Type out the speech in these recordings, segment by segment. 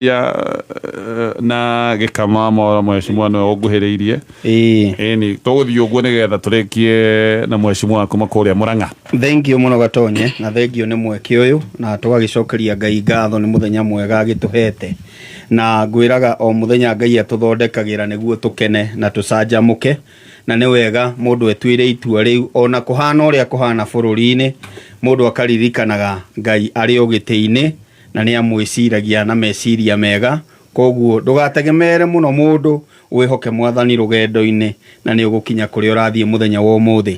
Ya na gĩkama moro mheshimiwa nĩwe ũnguhĩrĩirie. Ĩĩ. Ĩni tũgũthiĩ ũguo nĩgetha tũrĩkie na mheshimiwa kuma kũrĩa Mũrang'a. Thengiũ mũno Gatonye, na thengiũ nĩ mweke ũyũ, na tũgagĩcokeria Ngai ngatho nĩ mũthenya mwega agĩtũhete. Na ngwĩraga o mũthenya Ngai atũthondekagĩra nĩguo tũkene na tũcanjamũke, na nĩ wega mũndũ etuĩre itua rĩu ona kũhana ũrĩa kũhana bũrũri-inĩ, mũndũ akaririkanaga Ngai arĩ o gĩtĩ-inĩ na nĩ amwĩciragia na meciria mega. Koguo ndũgategemeere mũno mũndũ, wĩhoke Mwathani rũgendo-inĩ na nĩ ũgũkinya kũrĩa ũrathiĩ mũthenya wa ũmũthĩ.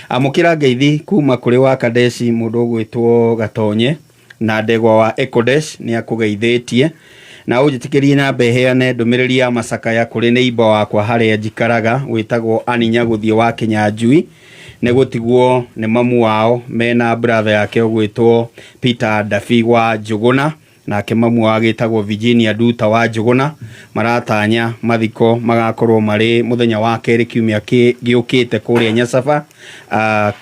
Amũkĩra ngeithi kuma kũrĩ wa Kadeshi mũndũ ũgwĩtwo Gatonye na ndegwa wa Ekodesh nĩ akũgeithĩtie. Na ũnjĩtĩkĩrie nyambe heane ndũmĩrĩri ya macakaya kũrĩ neighbor wakwa harĩa njikaraga wĩtagwo Annie Nyagũthiĩ wa Kĩnyanjui. Nĩ gũtigwo nĩ mamu wao mena brother yake ũgwĩtwo Peter Dafi wa Njũgũna, nake mamu wao agĩtagwo Virginia Nduta wa Njũgũna. Maratanya mathiko magakorwo marĩ mũthenya wa kerĩ kiumia gĩũkĩte kũrĩa Nyacaba,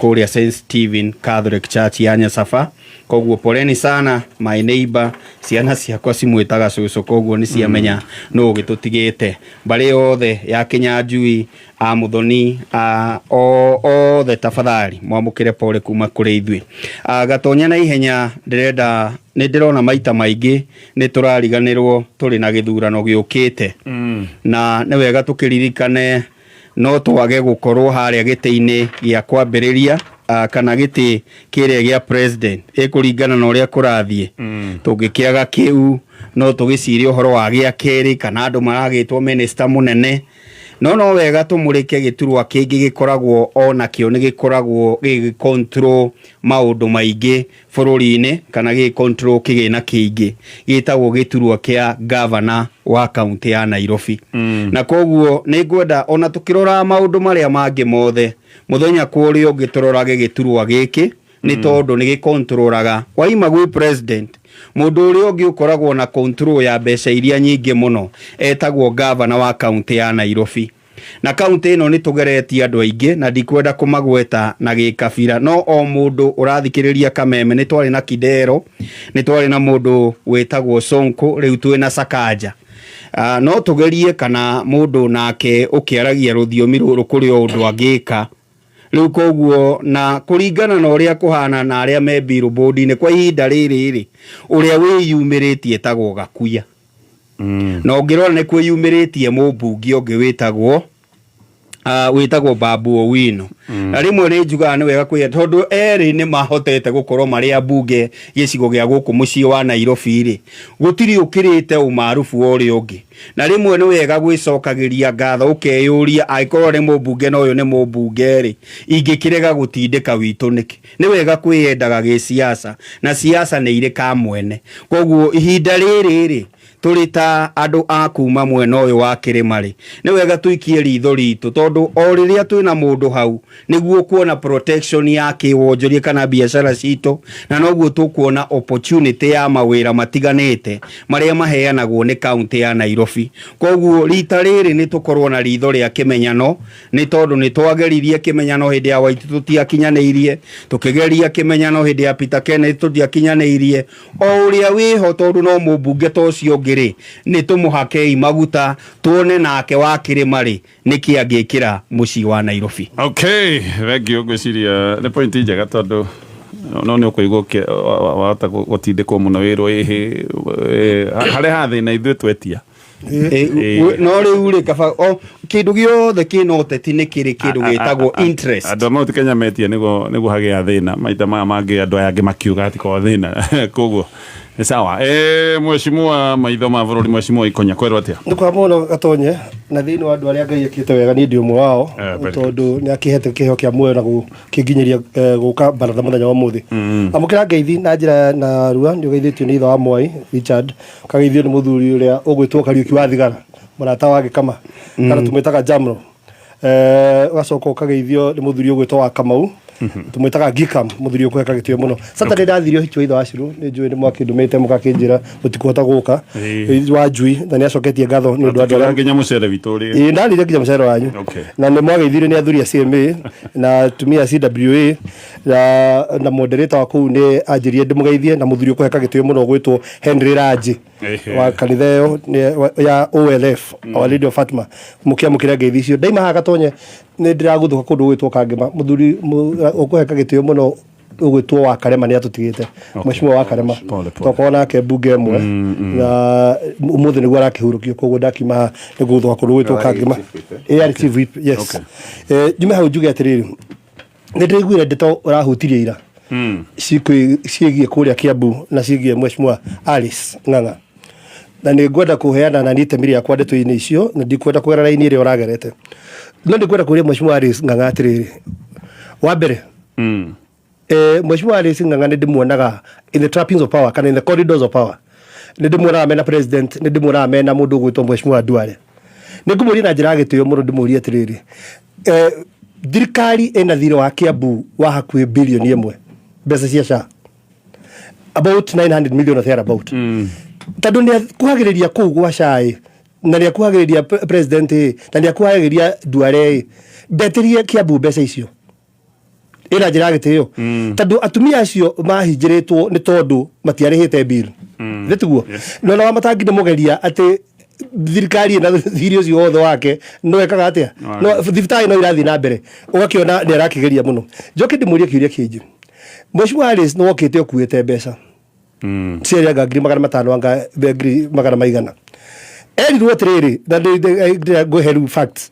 kũrĩa St Stephen Catholic Church ya Nyacaba. Koguo poleni sana my neighbor, ciana ciakwa cimwĩtaga cũcũ, koguo nĩ ciamenya nũ ũgĩtũtigĩte. Mbarĩ yothe ya Kĩnyanjui, a Muthoni, a othe tafadhali mwamũkĩre pole kuma kũrĩ ithuĩ. Gatonya na ihenya ndĩrenda, nĩ ndĩrona maita maingĩ nĩ tũrariganĩrwo tũrĩ na gĩthurano gĩũkĩte. Na nĩ wega tũkĩririkane no twage gũkorwo harĩa gĩtĩ-inĩ gĩa kwambĩrĩria, kana gĩtĩ kĩrĩa gĩa president ĩkũringana na ũrĩa kũrathiĩ. Tũngĩkĩaga kĩu no tũgĩcirie ũhoro wa gĩa kerĩ kana andũ maragĩtwo minister mũnene. No no wega tũmũrĩke gĩturwa kĩngĩ gĩkoragwo onakĩo nĩ gĩkoragwo gĩgĩ control maũndũ maingĩ bũrũri-inĩ kana gĩgĩ control kĩgĩna kĩingĩ gĩtagwo gĩturwa kĩa governor wa kaunti ya Nairobi. Na koguo nĩ ngwenda ona tũkĩroraga maũndũ marĩa mangĩ mothe mũthenya kwa ũrĩa ũngĩ tũrorage gĩturwa gĩkĩ nĩ tondũ nĩ gĩkontroraga waima gwĩ president. Mũndũ ũrĩa ũngĩ ũkoragwo na control ya mbeca iria nyingĩ mũno etagwo governor wa kaunti ya Nairobi. Na kaunti ĩno nĩ tũgeretie andũ aingĩ na ndikwenda kũmagweta na gĩkabira, no o mũndũ ũrathikĩrĩria Kameme, nĩ twarĩ na Kidero, nĩ twarĩ na mũndũ wĩtagwo Sonko, rĩu twĩ na Sakaja. No tũgerie kana mũndũ nake ũkĩaragia rũthiomi rũrũ kũrĩ o ũndũ angĩka. Rĩu koguo na kũringana na ũrĩa kũhana na arĩa me billboard-inĩ kwa ihinda rĩrĩ rĩ, ũrĩa wĩyumĩrĩtie etagwo Gakuya. Na ũngĩrora nĩ kwĩyumĩrĩtie mũmbunge ũngĩ wĩtagwo Babu Owino. Na rĩmwe nĩ njugaga nĩ wega kwĩya tondũ erĩ nĩ mahotete gũkorwo marĩ ambunge gĩcigo gĩa gũkũ mũciĩ wa Nairobi rĩ, gũtirĩ ũkĩrĩte ũmarubu wa ũrĩa ũngĩ. Na rĩmwe nĩ wega gwĩcokagĩria ngatho ũkeyũria angĩkorwo nĩ mũmbunge na ũyũ nĩ mũmbunge rĩ, ingĩkĩrega gũtindĩka witũ nĩkĩ? Nĩ wega kwĩyendaga gĩsiasa na siasa nĩ irĩ kamwene. Koguo ihinda rĩrĩ rĩ, tũrĩ ta andũ a kuma mwena ũyũ wa kĩrĩma rĩ, nĩ wega tũikie ritho ritũ tondũ o rĩrĩa twĩna mũndũ hau nĩguo kuona protection ya kĩwonjoria kana biacara citũ, na noguo tũkuona opportunity ya mawĩra matiganĩte marĩa maheanagwo nĩ kaunti ya Nairobi. Koguo rita rĩrĩ nĩ tũkorwo na ritho rĩa kĩmenyano, nĩ tondũ nĩ twageririe kĩmenyano hĩndĩ ya Waititu tũtiakinyanĩirie, tũkĩgeria kĩmenyano hĩndĩ ya Peter Kenneth tũtiakinyanĩirie. O ũrĩa wĩho tondũ no mũmbunge ta ũcio ũngĩ rĩ, nĩ tũmũhakei maguta tuone nake wa kĩrĩma rĩ, nĩkĩ angĩkĩra mũciĩ wa Nairobi. Okay, thank you. Ngwĩciria nĩ point njega tondũ no nĩ ũkũigua wahota gũtindĩkwo mũno wĩrwo ĩhĩ, harĩa ha thĩna ithuĩ twetia. No rĩu rĩ, kaba o kĩndũ gĩothe kĩna ũteti nĩ kĩrĩ kĩndũ gĩtagwo interest. Andũ a Mount Kenya metia nĩguo hagĩa thĩna, maita maya mangĩ andũ aya angĩ makiuga hatikoragwo thĩna. Koguo nĩ sawa. Mheshimiwa maitho ma bũrũri, Mheshimiwa Ikonya, kwerwo atĩa? Nĩ kwa mũno Gatonye, na thĩinĩ wa andũ arĩa Ngai ekĩte wega niĩ ndĩ ũmwe wao, tondũ nĩ akĩhete kĩheo kĩa muoyo na gũkĩnginyĩria gũka baratha mũthenya wa ũmũthĩ. Amũkĩra ngeithi na njĩra na rua, nĩ ũgeithĩtio nĩ ithe wa Mwai Richard, ũkageithio nĩ mũthuri ũrĩa ũgwĩtwo Kariũki wa Thigara, mũrata wa Gĩkama, kana tũmwĩtaga Jamro. Ũgacoka ũkageithio nĩ mũthuri ũgwĩtwo wa Kamau. Tũmwĩtaga Gikam, mũthuri ũkũheka gĩtĩo mũno. Saturday ndathirio hiki wa ithe wa Ciro, nĩ njũĩ nĩ mwakĩndũmĩte mũgakĩnjĩra mũtikũhota gũka. Wa njui, na nĩ acoketie ngatho nĩ ũndũ wa andũ arĩa nginya mũcere witũ rĩ. Ĩĩ, ndarire nginya mũcere wanyu. Na nĩ mwageithirio nĩ athuri a CMA na atumia a CWA na moderator wa kũu nĩ anjĩrire ndĩmũgeithie, na mũthuri ũkũheka gĩtĩo mũno gwĩtwo Henry Raji wa kanitha ĩyo ya OLF, Our Lady of Fatima. Mũkĩamũkĩra ngeithi icio. Ndaima haha Gatonye nĩ ndĩragũthũka kũndũ gwĩtwo Kangema, mũthuri ũkũheka gĩtĩo mũno ũgwĩtwo wa Karema nĩ atũtigĩte. Mheshimiwa wa Karema tokorwo nake mbunge ĩmwe, na ũmũthĩ nĩguo arakĩhurũkio, koguo ndakiuma haha nĩ gũgũthũka kũndũ gwĩtwo Kangema. AR chief whip, yes. Njume hau njuge atĩrĩrĩ, nĩ ndĩraiguire ndeto ũrahutirie ira ciĩgiĩ kũrĩa Kiambu na ciĩgiĩ Mheshimiwa Alice Ng'ang'a, na nĩ ngwenda kũheana na niĩ itemi rĩakwa ndeto-inĩ icio, na ndikwenda kũgera raini ĩrĩa ũragerete, no nĩ ngwenda kũria Mheshimiwa Alice Ng'ang'a atĩrĩrĩ. Wa mbere, Mheshimiwa Alice Ng'ang'a nĩ ndĩmuonaga in the trappings of power kana in the corridors of power, nĩ ndĩmuonaga mena president, nĩ ndĩmuonaga mena mũndũ ũgwĩtwo Mheshimiwa Duale. Nĩ ngũmũria na njĩra ya gĩtĩo mũno, ndĩmũrie atĩrĩrĩ, thirikari ĩna thirĩ wa Kiambu wa hakuhĩ bilioni 1 mbeca cia SHA, about 900 million or thereabout, tondũ nĩ akuhagĩrĩria kũu gwa SHA ĩ, na nĩ akuhagĩrĩria president ĩ, na nĩ akuhagĩrĩria Duale ĩ, ndetĩrie Kiambu mbeca icio ĩna njĩra ya gĩtĩo, tondũ atumia acio mahinjĩrĩtwo nĩ tondũ matiarĩhĩte bill, nĩ tiguo? No na Wamatangi nĩ mũgeria atĩ thirikari ĩna thirĩ ũcio wothe wake no ekaga atĩa, no thibitarĩ no irathiĩ na mbere, ũgakĩona nĩ arakĩgeria mũno. Njoke ndĩmũrie kĩũria kĩngĩ. Mheshimiwa Alice, nĩ wokĩte ũkuĩte mbeca ciarĩ anga 500,000, anga ngiri magana maigana. Erirwo atĩrĩrĩ, na ngũhe rĩu facts,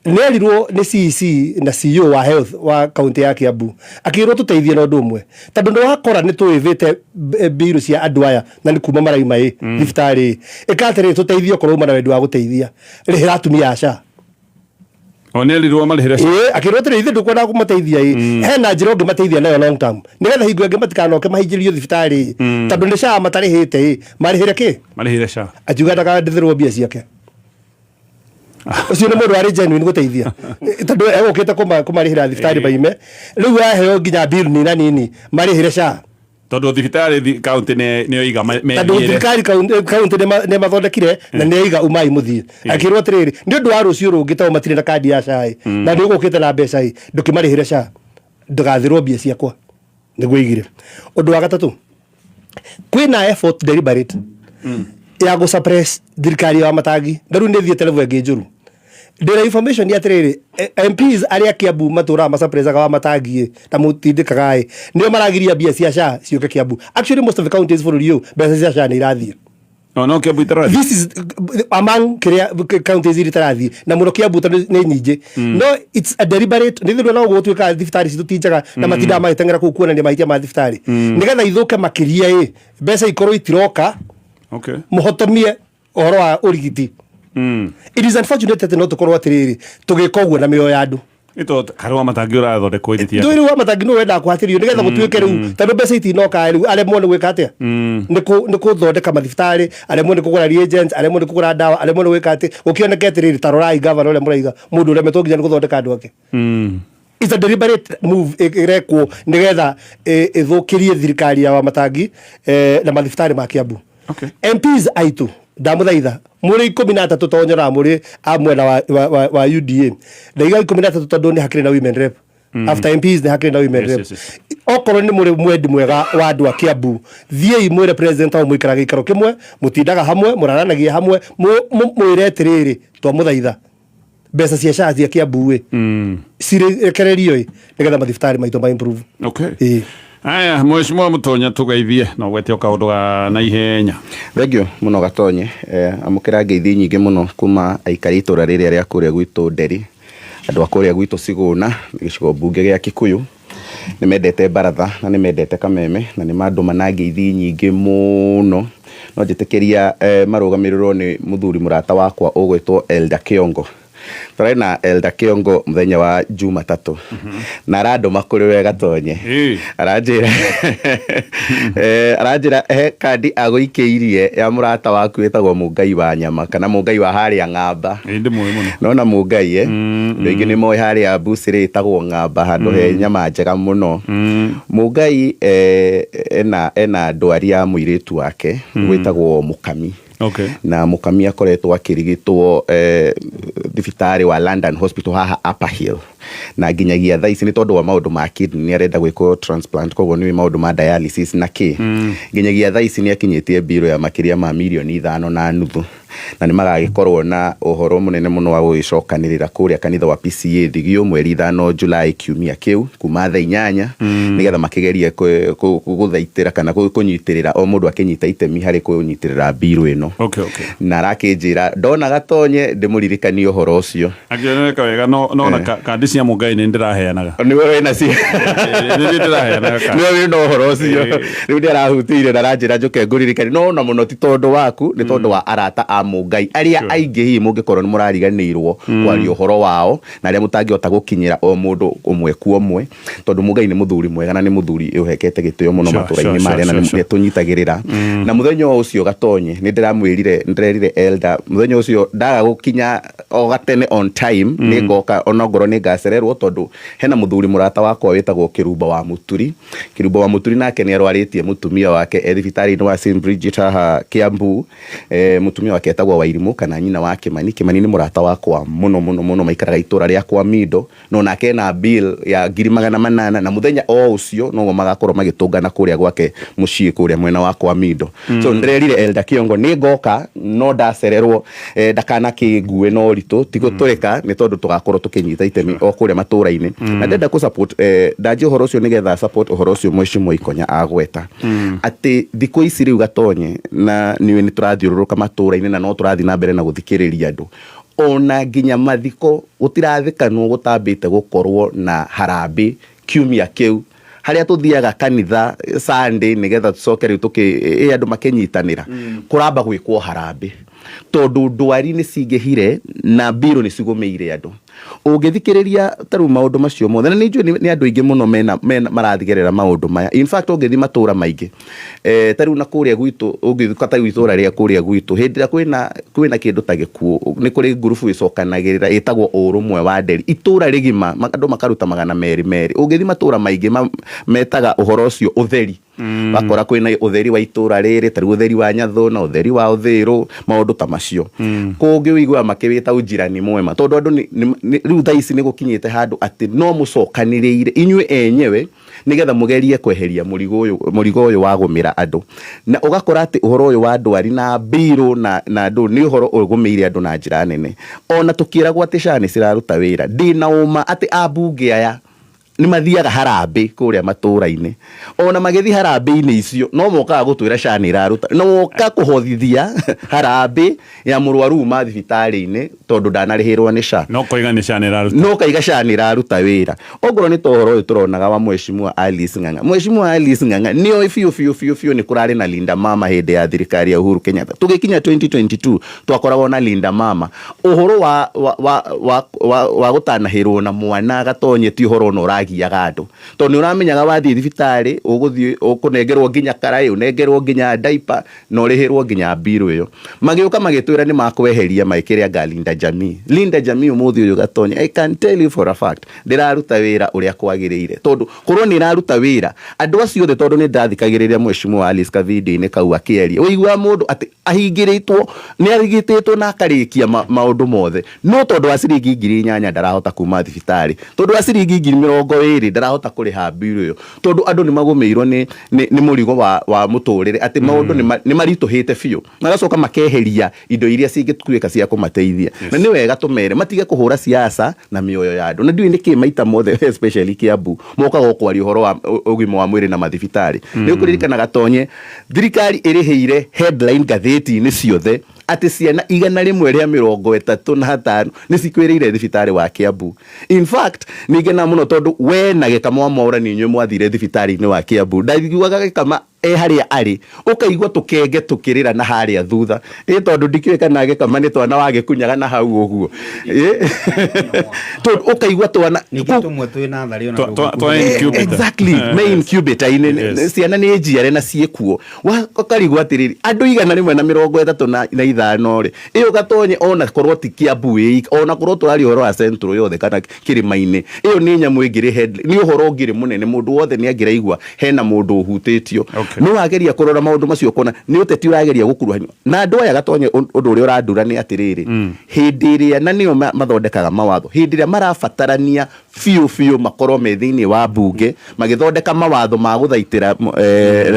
nĩ erirwo nĩ CEC na CEO wa health wa kaunti ya Kiambu, akĩrwo tũteithie na ũndũ ũmwe, tondũ nĩ wakora nĩ tũĩvĩte mbiru cia andũ aya na nĩ kuma maraima ĩ thibitarĩ ĩ, ĩka atĩrĩrĩ, tũteithie, okorwo uma na wendi wa gũteithia, rĩhĩra atumia a SHA. O nĩ erirwo marĩhĩre. Ĩĩ, akĩrwo atĩrĩ, ithuĩ ndũkwenda kũmateithia ĩ, hena njĩra ũngĩmateithia nayo long term, nĩgetha hingo ĩngĩ matikanoke mahingĩrio thibitarĩ ĩ, tondũ nĩ SHA matarĩhĩte ĩ, marĩhĩre kĩ? Marĩhĩre SHA. Akiuga ndakandĩthĩrwo mbia ciake. Ũcio nĩ mũndũ warĩ genuine gũteithia, tondũ egũkĩte kũmarĩhĩra thibitarĩ maime, rĩu aheo nginya bill nina nini marĩhĩre SHA. Tondũ thibitarĩ kaunti nĩ oiga tondũ methiĩre. Thirikari kaunti nĩ mathondekire na nĩ aiga umai mũthiĩ. Akĩrwo atĩrĩrĩ, nĩ ũndũ wa rũciũ rũngĩ, tondũ matirĩ na kandi ya SHA ĩ, na nĩ ũgũkĩte na mbeca ĩ, ndũkĩmarĩhĩre SHA, ndũgathĩrwo mbia ciakwa, nĩguo igire. Ũndũ wa gatatũ, kwĩna effort deliberate ya gũ suppress thirikari ya Matangi, na rĩu nĩ thiĩte level ĩngĩ njũru. Ndĩna information ya atĩrĩrĩ, MPs arĩa Kiambu matũraga masuppressaga wa Matangi ĩ, na mũtindĩkaga ĩ, nĩo maragiria mbia cia SHA ciũke Kiambu. Actually, most of the counties bũrũri ũyũ mbeca cia SHA nĩ irathiĩ. No Kiambu itarathiĩ. This is among kĩrĩa counties iria itarathiĩ, na mũno Kiambu tondũ nĩ nyingĩ. No it's a deliberate, nĩ thĩna no gũtuĩka thibitarĩ citũ ti njega na matindaga magĩteng'era kũu kuonania mahĩtia ma thibitarĩ nĩgetha ithũke makĩria ĩ, mbeca ikorwo itiroka, mũhotomie ũhoro wa ũrigiti. It is unfortunate atĩ no tũkorwo atĩrĩrĩ tũgĩka ũguo na mĩoyo ya andũ. Ito karũa Matangi ũrathondekwo ithiti. Ndũĩ rĩu wa Matangi nĩwe wendaga kũhatĩrĩrio nĩgetha gũtuĩke rĩu, tondũ mbeca itinoka rĩu, aremwo nĩ gwĩka atĩa? Nĩ kũthondeka mathibitarĩ, aremwo nĩ kũgũra reagents, aremwo nĩ kũgũra ndawa, aremwo nĩ gwĩka atĩ gũkĩoneke atĩrĩrĩ, ta rorai gavana ũrĩa mũraiga mũndũ ũremetwo nginya nĩ gũthondeka andũ ake. It's a deliberate move ĩrekwo nĩgetha ĩthũkĩrie thirikari ya Wamatangi na mathibitarĩ ma Kiambu. MPs aitũ, ndamũthaitha mũrĩ 13, tondũ nyonaga mũrĩ a mwena wa UDA, ndaiga 13 tondũ nĩ hakĩrĩ na women rep. After MPs nĩ hakĩrĩ na women rep. Okorwo nĩ mũrĩ mwendi mwega wa andũ a Kiambu, thiĩi mwĩre president wao, mũikaraga gĩikaro kĩmwe, mũtindaga hamwe, mũraranagia hamwe, mwĩre atĩrĩrĩ, twamũthaitha, mbeca cia SHA cia Kiambu ĩ cirekererio ĩ, nĩgetha mathibitarĩ maitũ ma improve. Ĩĩ. Aya, Mheshimiwa Mutonya, tugeithie na ũgwete o kaũndũ ga na ihenya. Thengiũ mũno Gatonye, amũkĩra ngeithi nyingĩ mũno kuma aikari itũra rĩrĩa rĩa kũrĩa gwitũ Nderi, andũ a kũrĩa gwitũ Cigũna, gĩcigo mbunge gĩa Kikuyu, nĩ mendete baratha na nĩ mendete kameme na nĩ mandũma na ngeithi nyingĩ mũno. No njĩtĩkĩria marũgamĩrĩrwo nĩ mũthuri mũrata wakwa ũgwĩtwo Elder Kĩongo. Tũrarĩ na Elder Kĩongo mũthenya wa Jumatatũ na arandũma kũrĩ we Gatonye. Aranjĩra aranjĩra he kandi agũikĩirie ya mũrata waku wĩtagwo Mũngai wa nyama kana Mũngai wa harĩa Ng'amba. Ĩĩ ndĩmũĩ mũno. Nona Mũngai andũ aingĩ nĩ moĩ harĩa Mbucĩrĩ ĩtagwo Ng'amba handũ he nyama njega mũno. Mũngai ena ndwari ya mũirĩtu wake wĩtagwo Mũkami. Na Mũkami akoretwo akĩrigitwo thibitarĩ wa London Hospital haha Upper Hill, na nginyagia thaa ici nĩ tondũ wa maũndũ ma kidney nĩ arenda gwĩkwo transplant, koguo nĩ maũndũ ma dialysis na kĩ. Nginyagia thaa ici nĩ akinyĩtie mbirũ ya makĩria ma 5.5 mirioni, na nĩ magagĩkorwo na ũhoro mũnene mũno wa gũgĩcokanĩrĩra kũrĩa kanitha wa PCA Thigio mweri 5 Julai kiumia kĩu kuma thaa 8, nĩgetha makĩgerie gũthaitĩra kana kũnyitĩrĩra, o mũndũ akĩnyita itemi harĩ kũnyitĩrĩra mbirũ ĩno. Na arakĩnjĩra ndona Gatonye ndĩmũririkanie ũhoro ũcio. Akĩoneka wega no na kandi cia Mũngai nĩ ndĩraheanaga. Nĩwe wĩna cio. Nĩ ndĩraheanaga kandi. Nĩwe wĩna ũhoro ũcio. Rĩu nĩ arahutĩire na aranjĩra njũke ngũririkanie, no na mũno ti tondũ waku, nĩ tondũ wa arata a Mũngai arĩa aingĩ hihi mũngĩkorwo nĩ mũrariganĩirwo kwaria ũhoro wao na arĩa mũtangĩhota gũkinyĩra o mũndũ ũmwe kwa ũmwe, tondũ Mũngai nĩ mũthuri mwega na nĩ mũthuri ũhekete gĩtĩo mũno matũra-inĩ marĩa na nĩ tũnyitagĩrĩra. Na mũthenya o ũcio Gatonye nĩ ndĩramwĩrire, nĩ ndĩrerire Elder mũthenya ũcio ndaga gũkinya o gatene on time nĩ ngoka, ona ngorwo nĩ ngacererwo, tondũ hena mũthuri mũrata wakwa wĩtagwo Kĩrumba wa Mũturi. Kĩrumba wa Mũturi nake nĩ arwarĩtie mũtumia wake e thibitarĩ-inĩ wa St Bridget haha Kiambu. Mũtumia wake etagwo Wairimũ kana nyina wa Kĩmani. Kĩmani nĩ mũrata wakwa mũno mũno mũno, maikaraga itũra rĩa kwa Mindo, no nake ena bill ya 800,000, na mũthenya o ũcio noguo magakorwo magĩtũngana kũrĩa gwake mũciĩ kũrĩa mwena wa kwa Mindo. So ndĩrerire Elder Kĩongo nĩ ngoka, no ndacererwo ndakanakĩngue na ũritũ, ti gũtũrĩka, nĩ tondũ tũgakorwo tũkĩnyita itemi o kũrĩa matũra-inĩ. Na ndenda kũ support ndanjie ũhoro ũcio nĩgetha support ũhoro ũcio Mheshimiwa Ikonya agweta atĩ thikũ ici rĩu Gatonye na niĩ nĩ tũrathiũrũrũka matũra-inĩ na no tũrathiĩ na mbere na gũthikĩrĩria andũ, ona nginya mathiko gũtirathikanwo gũtambĩte gũkorwo na harambĩ kiumia kĩu, harĩa tũthiaga kanitha Sunday nĩgetha tũcoke rĩu tũkĩ ĩ andũ makĩnyitanĩra, kũramba gwĩkwo harambĩ tondũ ndwari nĩ cingĩhire na mbirũ nĩ cigũmĩire andũ. Ũngĩthikĩrĩria ta rĩu maũndũ macio mothe, na nĩ njũĩ nĩ andũ aingĩ mũno mena marathigerera maũndũ maya. In fact, ũngĩthiĩ matũra maingĩ ta rĩu na kũrĩa gwitũ, ũngĩthiĩ ta rĩu itũra rĩa kũrĩa gwitũ, hĩndĩ ĩrĩa kwĩna kĩndũ ta gĩkuũ, nĩ kũrĩ ngurubu ĩcokanagĩrĩra ĩtagwo Ũrũmwe wa Nderi, itũra rĩgima andũ makaruta 200 200. Ũngĩthiĩ matũra maingĩ metaga ũhoro ũcio ũtheri. Wakora kwĩna ũtheri wa itũra rĩrĩ, ta rĩu ũtheri wa Nyathũ na ũtheri wa Ũthĩrũ, maũndũ ta macio. Kũngĩ ũiguaga makĩwĩta ũnjirani mwema, tondũ andũ rĩu thaa ici nĩ gũkinyĩte handũ atĩ no mũcokanĩrĩire inyuĩ enyewe nĩgetha mũgerie kweheria mũrigo ũyũ wa gũmĩra andũ. Na ũgakora atĩ ũhoro ũyũ wa ndwari na mbirũ na andũ nĩ ũhoro ũgũmĩire andũ na njĩra nene. Ona tũkĩragwo atĩ SHA nĩ ciraruta wĩra, ndĩna ũma atĩ ambunge aya nĩ mathiaga harambĩ kũrĩa matũra-inĩ. Ona magĩthiĩ harambĩ-inĩ icio no mokaga gũtwĩra SHA nĩ ĩraruta, na woka kũhothithia harambĩ ya mũrwaru uma thibitarĩ-inĩ tondũ ndanarĩhĩrwo nĩ SHA. No koiga nĩ SHA nĩ ĩraruta. No kaiga SHA nĩ ĩraruta wĩra. Ongorwo nĩ ta ũhoro ũyũ tũronaga wa Mheshimiwa Alice Ng'ang'a, Mheshimiwa Alice Ng'ang'a nĩoĩ biũ biũ biũ biũ nĩ kũrarĩ na Linda Mama hĩndĩ ya thirikari ya Uhuru Kenyatta. Tũgĩkinya 2022 twakoragwo na Linda Mama. Ũhoro wa gũtanahĩrwo na mwana Gatonye ti ũhoro ona ũragiaga andũ, tondũ nĩ ũramenyaga wathiĩ thibitarĩ ũgũthiĩ ũkũnengerwo nginya karaĩ, ũnengerwo nginya diaper na ũrĩhĩrwo nginya mbirũ ĩyo. Magĩũka magĩtwĩra nĩ makweheria, magĩkĩrĩa anga Linda Jamii. Linda Jamii ũmũthĩ ũyũ Gatonye, I can tell you for a fact, ndĩraruta wĩra ũrĩa kwagĩrĩire, tondũ korwo nĩ ĩraruta wĩra andũ acio othe, tondũ nĩ ndathikagĩrĩria Mheshimiwa Alice kavideo-inĩ kau akĩaria, ũiguaga mũndũ atĩ ahingĩrĩtwo, nĩ arigitĩtwo na akarĩkia maũndũ mothe, no tondũ wa ciringi 8,000 ndarahota kuma thibitarĩ, tondũ wa ciringi 20,000 ndarahota kũrĩha mbirũ ĩyo, tondũ andũ nĩ magũmĩirwo nĩ mũrigo wa mũtũrĩre, atĩ maũndũ nĩ maritũhĩte biũ, magacoka makeheria indo iria cingĩtuĩka cia kũmateithia. Na nĩ wega tũmere matige kũhũra siasa na mĩoyo ya andũ. Na ndiũĩ nĩkĩ maita mothe, especially Kiambu, mokaga o kwaria ũhoro wa ũgima wa mwĩrĩ na mathibitarĩ. Nĩ ũkũririkana Gatonye, thirikari ĩrĩhĩire headline ngathĩti-inĩ ciothe atĩ ciana 135 nĩ cikwĩrĩire thibitarĩ wa Kiambu. In fact, nĩ ngenaga mũno tondũ we na Gĩkama wa Mwaũra nĩ inyuĩ mwathire thibitarĩ-inĩ wa Kiambu. Ndaiguaga Gĩkama E harĩa arĩ ũkaigua tũkenge tũkĩrĩra na harĩa thutha, ĩ tondũ ndikĩũĩ kana gĩkama nĩ twana wagĩkunyaga na hau ũguo. Ĩ, tondũ ũkaigua twana Ningĩ tũmwe twĩ natharĩ ona Twa incubator. Exactly, me incubator-inĩ. Ciana nĩ njiare na ciĩkuo. Ũkarigwo atĩrĩrĩ, andũ 135 rĩ, ĩyo Gatonye, ona korwo ti Kiambu ĩ, ona korwo tũraria ũhoro wa Central yothe kana kĩrĩma-inĩ, ĩyo nĩ nyamũ ĩngĩrĩ nĩ ũhoro ũngĩrĩ mũnene, mũndũ wothe nĩ angĩraigua hena mũndũ ũhutĩtio. No wageria kũrora maũndũ macio, ũkona nĩ ũteti ũrageria gũkuruhanio na andũ aya. Gatonye, ũndũ ũrĩa ũrandura nĩ atĩrĩrĩ, hĩndĩ ĩrĩa na nĩo mathondekaga mawatho, hĩndĩ ĩrĩa marabatarania biũ biũ makorwo me thĩinĩ wa mbunge magĩthondeka mawatho ma gũthaitĩra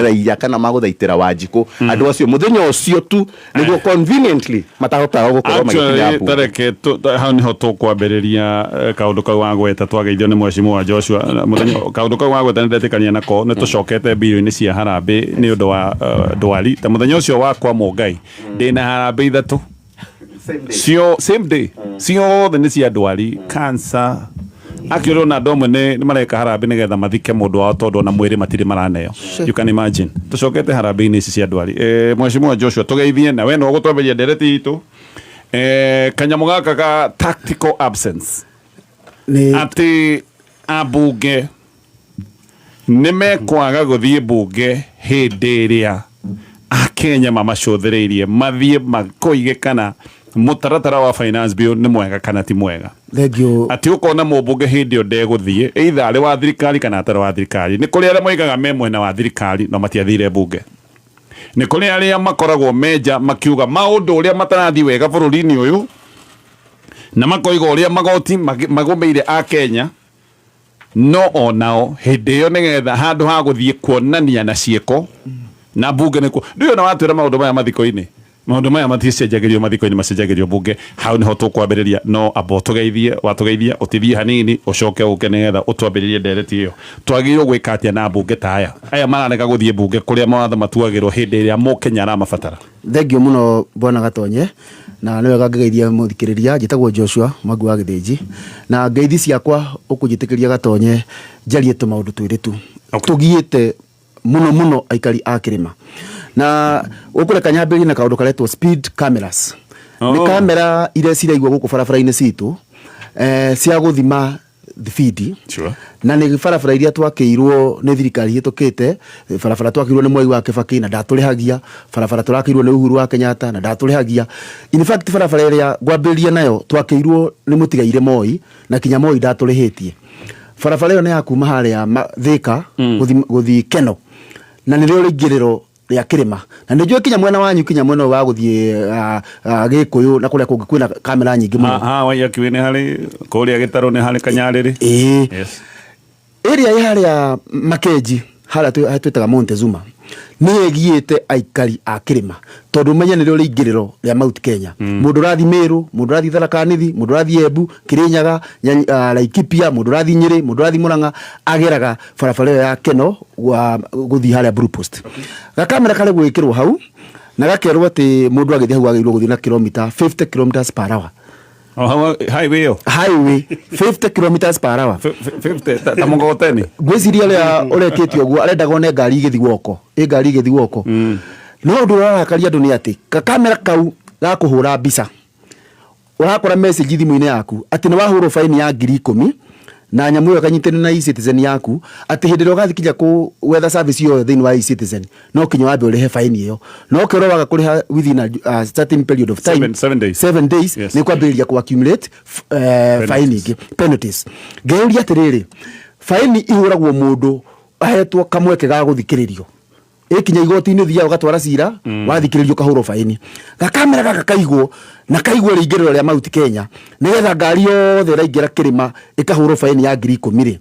raia kana ma gũthaitĩra Wanjikũ, andũ acio mũthenya ũcio tu nĩguo conveniently matahotaga gũkorwo magĩkinya Actually, mbunge. Tareke hau niho tũkwambĩrĩria kaũndũ kau wagweta. Twageithio nĩ mheshimiwa Joshua. Mũthenya kaũndũ kau wagweta nĩ ndetĩkania nako, nĩ tũcokete mbirũ-inĩ cia harambĩ nĩ ũndũ wa ndwari ta mũthenya ũcio wakwa Mũngai, ndĩna harambĩ ithatũ cio same day, ciothe nĩ cia ndwari cancer. Actually, ona andũ amwe nĩ mareka harambĩ nĩgetha mathike mũndũ wao, tondũ ona mwĩrĩ matirĩ maraneo. You can imagine tũcokete harambĩ-inĩ ici cia ndwari. Mheshimiwa Joshua, tũgeithie na we no ũgũtwambĩria ndereti itũ. Kanyamũ gaka ga tactical absence Nĩ atĩ ambunge nĩ mekwaga gũthiĩ mbunge hĩndĩ ĩrĩa Akenya mamacũthĩrĩirie mathiĩ makoige kana mũtaratara wa Finance Bill nĩ mwega kana ti mwega. Thank you. Atĩ ũkona mũmbunge hĩndĩ ĩyo ndegũthiĩ, either arĩ wa thirikari kana atarĩ wa thirikari. Nĩ kũrĩ arĩa moigaga me mwena wa thirikari no matiathire mbunge, nĩ kũrĩ arĩa makoragwo menja makiuga maũndũ ũrĩa matarathiĩ wega bũrũri-inĩ ũyũ, na makoiga ũrĩa magoti magũmĩire a Kenya, no onao hĩndĩ ĩyo nĩgetha handũ ha gũthiĩ kuonania na ciĩko na mbunge nĩkuo ndũĩ ona watwĩra maũndũ maya mathiko-inĩ, maũndũ maya maticenjagĩrio mathiko-inĩ, macenjagĩrio mbunge. Hau niho tũkwambĩrĩria, no amba ũtũgeithie, watũgeithia ũtithie hanini, ũcoke ũke nĩgetha ũtwambĩrĩrie ndereti ĩyo. Twagĩrĩirwo gwĩka atĩa na mbunge ta aya mararega gũthiĩ mbunge kũrĩa mawatho matuagĩrwo hĩndĩ ĩrĩa mũkenya aramabatara? Thank you muno, bwana Gatonye, na nĩ wega ngĩgeithia mũthikĩrĩria. Njĩtagwo Joshua Mwangi wa Gĩthĩnji, na ngeithi ciakwa ũkũnjĩtĩkĩria, Gatonye, njarie tũmaũndũ twĩrĩ tu tũgiĩte mũno mũno aikari a kĩrĩma, na ũkũreka nyambĩrĩrie na kaũndũ karetwo speed cameras. Nĩ kamera iria ciraigwo gũkũ barabara-inĩ citũ cia gũthima thibindi. Na nĩ barabara iria twakĩirwo nĩ thirikari hĩtũkĩte, barabara twakĩirwo nĩ Mwai wa Kĩbakĩ na ndatũrĩhagia, barabara tũrakĩirwo nĩ Uhuru wa Kenyatta na ndatũrĩhagia. In fact, barabara ĩrĩa ngwambĩrĩria nayo twakĩirwo nĩ mũtigaire Moi, na kinya Moi ndatũrĩhĩtie. Barabara ĩyo nĩ ya kuma harĩa Thika gũthiĩ Keno, na nĩrĩo rĩingĩrĩro rĩa kĩrĩma, na nĩ njũĩ kinya mwena wanyu, kinya mwena ũyũ wa gũthiĩ Gĩkũyũ na kũrĩa kũngĩ kwĩna kamera nyingĩ mũno. Ha Waiyaki nĩ harĩ, kũrĩa gĩtarũ nĩ harĩ, Kanyarĩrĩ. Ĩĩ. Yes. Area ĩ harĩa Makenji, harĩa twĩtaga Montezuma, nĩ ĩgiĩte aikari a kĩrĩma, tondũ ũmenye nĩrĩo rĩingĩrĩro rĩa Mount Kenya. Mũndũ ũrathiĩ Meru, mũndũ ũrathiĩ Tharaka Nithi, mũndũ ũrathiĩ Embu, Kirinyaga, Laikipia, mũndũ ũrathiĩ Nyĩrĩ, mũndũ ũrathiĩ Murang'a, ageraga barabara ĩyo ya Keno gũthiĩ harĩa Blue Post. Gakamera karĩ gwĩkĩrwo hau na gakerwo atĩ mũndũ agĩthiĩ hau agĩrĩirwo gũthiĩ na kilomita 50 kilometers per hour. O hau highway ĩyo? Highway, 50 kilometers per hour. 50 ta mũgogoteni. Ngwĩciria ũrĩa ũrekĩte ũguo arendaga one ngari igĩthiĩ woko, ĩ ngari igĩthiĩ woko. No ũndũ ũrĩa ũrarakaria andũ nĩ atĩ gakamera kau gakũhũra mbica, ũrakora message thimũ-inĩ yaku atĩ nĩ wahũrwo faini ya 10,000, na nyamũ ĩyo ĩkanyitĩrĩra na eCitizen yaku, atĩ hĩndĩ ĩrĩa ũgathiĩ kinya gwetha service ĩyo thĩinĩ wa eCitizen, no kinya wambe ũrĩhe faini ĩyo, no ũkerwo waga kũrĩha within a certain period of time, 7 days. 7 days, nĩ kwambĩrĩria ku accumulate faini ingĩ, penalties. Ngeyũria atĩrĩrĩ, faini ihũragwo mũndũ ahetwo kamweke ga gũthikĩrĩrio, ĩkinya igoti-inĩ, ũthiaga ũgatwara cira, wathikĩrĩrio ũkahũrwo baini. Gakamera gaka kaigwo na kaigwo rĩingĩrĩro rĩa Mount Kenya nĩgetha ngari yothe ĩraingĩra kĩrĩma ĩkahũrwo baini ya 10,000 rĩ,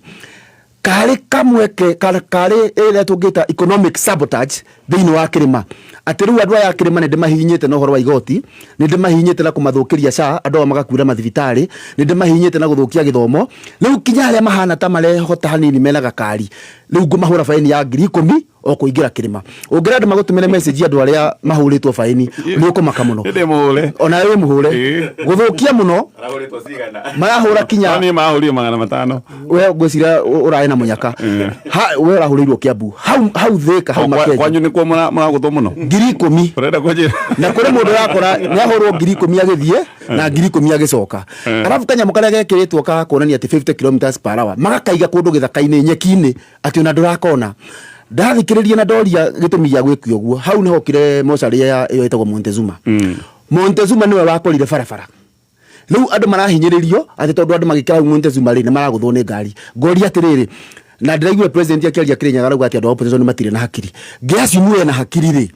karĩ kamweke kana karĩ ĩrĩa tũngĩta economic sabotage thĩinĩ wa kĩrĩma, atĩ rĩu andũ aya a kĩrĩma nĩ ndĩmahihinyĩte na ũhoro wa igoti, nĩ ndĩmahihinyĩte na kũmathũkĩria SHA, andũ aya magakuĩra mathibitarĩ, nĩ ndĩmahihinyĩte na gũthũkia gĩthomo, rĩu kinya arĩa mahana ta marehota hanini mena gakari, rĩu ngũmahũra baini ya 10,000. O kũingĩra kĩrĩma, ũngĩra andũ magũtũmĩre message, andũ arĩa mahũrĩtwo baĩni, nĩ ũkũmaka mũno. Ndĩ mũhũre. Ona wĩ mũhũre. Gũthũkia mũno marahũra kinya. Niĩ mahũrire 500. We ngwĩciria ũrarĩ na mũnyaka. We ũrahũrĩirwo Kiambu hau hau Thĩka hau. Makenji. Kwanyu nĩkuo mũragũthwo mũno. 10,000. Ũrenda kũnjĩra Na kũrĩ mũndũ ũrakora nĩ ahũrwo 10,000 agĩthiĩ na 10,000 agĩcoka. Arabu kanyamũ karĩa gekĩrĩtwo ka kuonania atĩ 50 kilometers per hour magakaiga kũndũ gĩthaka-inĩ, nyeki-inĩ, atĩ ona ndũrakona. Ndathikĩrĩria na ndoria gĩtũmi gĩa gwĩkio ũguo, hau nĩho okire mocarĩ ya ĩyo ĩtagwo Montezuma. Montezuma nĩwe wakorire barabara. Rĩu andũ marahinyĩrĩrio atĩ tondũ andũ magĩkĩra hau Montezuma rĩ, nĩ maragũthwo nĩ ngari. Ngoria atĩrĩrĩ, na ndĩraigua president akĩaria Kĩrĩnyaga arauga atĩ andũ a opposition matirĩ na hakiri. Ngĩacimu ena hakiri rĩ,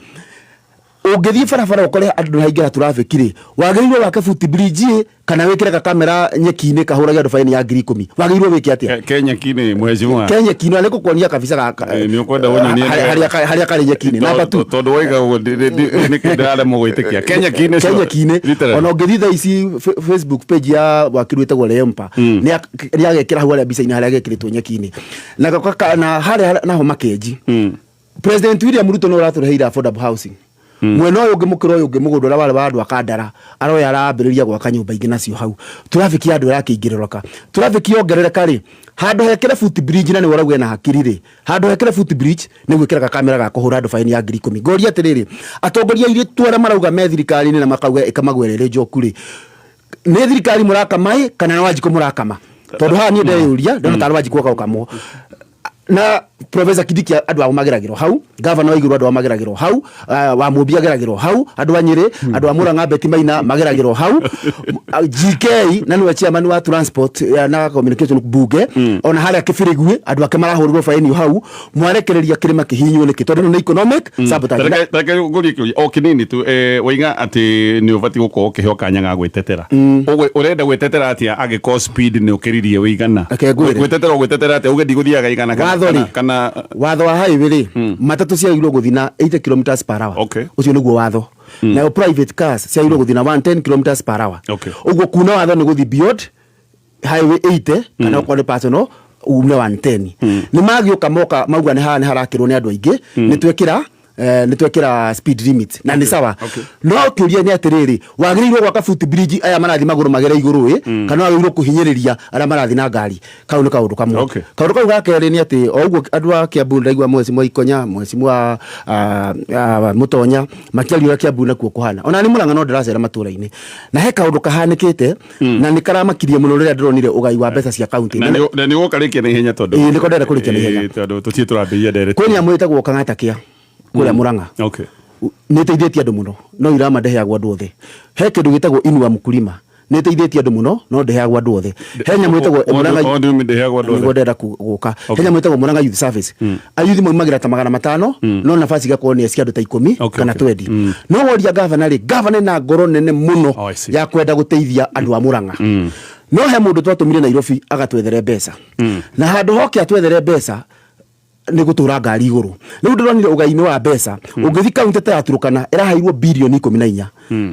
ũngĩthiĩ barabara ũkore andũ nĩ haingĩra traffic rĩ, wagĩrĩirwo wake foot bridge ĩ, kana wĩkĩre gakamera nyeki-inĩ kahũrage andũ baini ya 10,000? Wagĩrĩirwo wĩke atĩa? Kenyeki-inĩ, mheshimiwa? Kenyeki-inĩ nĩ gũkuonia kabisa gaka. Nĩ ũkwenda ũnyonie? Harĩa karĩ nyeki-inĩ. Number two. Tondũ waiga ũguo nĩkĩ ndĩraremwo gwĩtĩkia kenyeki-inĩ? Kenyeki-inĩ. Ona ũngĩthiĩ thaa ici Facebook page ya wakiri wĩtagwo Leempa, nĩ agekĩra hau harĩa mbica-inĩ harĩa gekĩrĩtwo nyeki-inĩ na harĩa naho Makenji. President William Ruto nĩ ũratũreheire affordable housing. Mwena ũyũ ũngĩ, mũkĩra ũyũ ũngĩ, mũgũnda ũrĩa warĩ wa andũ a Kandara aroya arambĩrĩria gwaka nyũmba ingĩ nacio hau. Traffic ya andũ ĩrakĩingĩrĩrũka. Traffic yongerereka rĩ, handũ hekĩre foot bridge, na nĩwe ũrauga ena hakiri rĩ, handũ hekĩre foot bridge nĩ gwĩkĩra gakamera ga kũhũra andũ baini ya 10,000. Ngoria atĩrĩrĩ, atongoria airĩtu arĩa marauga me thirikari-inĩ na makauga ĩkamagwo ĩrĩa ĩrĩ njoku rĩ, nĩ thirikari mũrakama ĩ, kana nĩ Wanjikũ mũrakama? Tondũ haha niĩ ndeyũria, ndona tarĩ Wanjikũ ũkaũkamwo na Professor Kindiki. Andũ ao mageragĩrwo hau, gavana wa igũrũ andũ ao mageragĩrwo hau, wa Mũmbi ageragĩrwo hau, andũ a Nyĩrĩ, andũ a Mũrang'a, Betty Maina mageragĩrwo hau, GK na nĩwe chairman wa transport na communication bunge, ona harĩa Kĩbĩrĩguĩ andũ ake marahũrĩrwo baini hau. Mwarekereria kĩrĩma kĩhinywo nĩkĩ? Tondũ ĩno nĩ economic sabotage. Reke ngũrie kĩũria o kĩnini tu. Waiga atĩ nĩ ũbatiĩ gũkorwo ũkĩheo kanya ga gwĩtetera. Ũrenda gwĩtetera atĩa angĩkorwo speed nĩ ũkĩririe wĩigana? Reke ngwĩre. Gwĩtetera ũgwĩtetera atĩa? Uge ndigũthiaga 100 kana Watho rĩ, kana watho wa highway rĩ, matatũ ciagĩrĩirwo gũthiĩ na 80 kilometers per hour. Ũcio nĩguo watho. Nayo private cars ciagĩrĩirwo gũthiĩ na 110 kilometers per hour. Ũguo kuna watho nĩ gũthiĩ beyond highway 80, kana okorwo nĩ personal ume 110. Nĩ magĩũka moka mauga nĩ haha nĩ harakĩrwo nĩ andũ aingĩ, nĩ twekĩra speed limit na nĩ sawa. No kĩũria nĩ atĩrĩrĩ, wagĩrĩirwo gwaka foot bridge aya marathiĩ magũrũ magere igũrũ ĩ, kana wagĩrĩirwo kũhinyĩrĩria arĩa marathiĩ na ngari? Kau nĩ kaũndũ kamwe. Kaũndũ kau ga kerĩ nĩ atĩ o ũguo andũ a Kiambu ndaigua mwecimu wa Ikonya, mwecimu wa Mũtonya makĩaria ũrĩa Kiambu nakuo kũhana, ona nĩ Mũrang'a, no ndĩracera matũra-inĩ na he kaũndũ kahanĩkĩte na nĩ karamakirie mũno rĩrĩa ndĩronire ũgai wa mbeca cia kaunti. Na nĩ ũgũkarĩkia na ihenya tondũ Ĩĩ, nĩko ndĩrenda kũrĩkia na ihenya. Ĩĩ, tondũ tũtirĩ tũrambĩrĩria ndereti. Kwĩ nyamũ ĩtagwo Kang'ata Kĩa kũrĩa Mũrang'a. Nĩ ĩteithĩtie andũ mũno, no irama ndĩheagwo andũ othe. He kĩndũ gĩtagwo Inua Mkulima, nĩ ĩteithĩtie andũ mũno, no ndĩheagwo andũ othe. He nyamũ ĩtagwo Mũrang'a O nĩ ndĩheagwo andũ othe? Nĩguo ndĩrenda gũka. He nyamũ ĩtagwo Mũrang'a Youth Service. Ayuthi maumagĩra ta 500, no nafasi igakorwo nĩ cia andũ ta 10 kana 20. No woria gavana rĩ, gavana ena ngoro nene mũno Oh, I see. ya kwenda gũteithia andũ a Mũrang'a. No he mũndũ twatũmire Nairobi agatwethere mbeca, na handũ hoke atwethere mbeca nĩ gũtũra ngari igũrũ. Rĩu ndĩronire ũgai-inĩ wa mbeca, ũngĩthi kaunti ta ya Turukana ĩraheirwo birioni 14,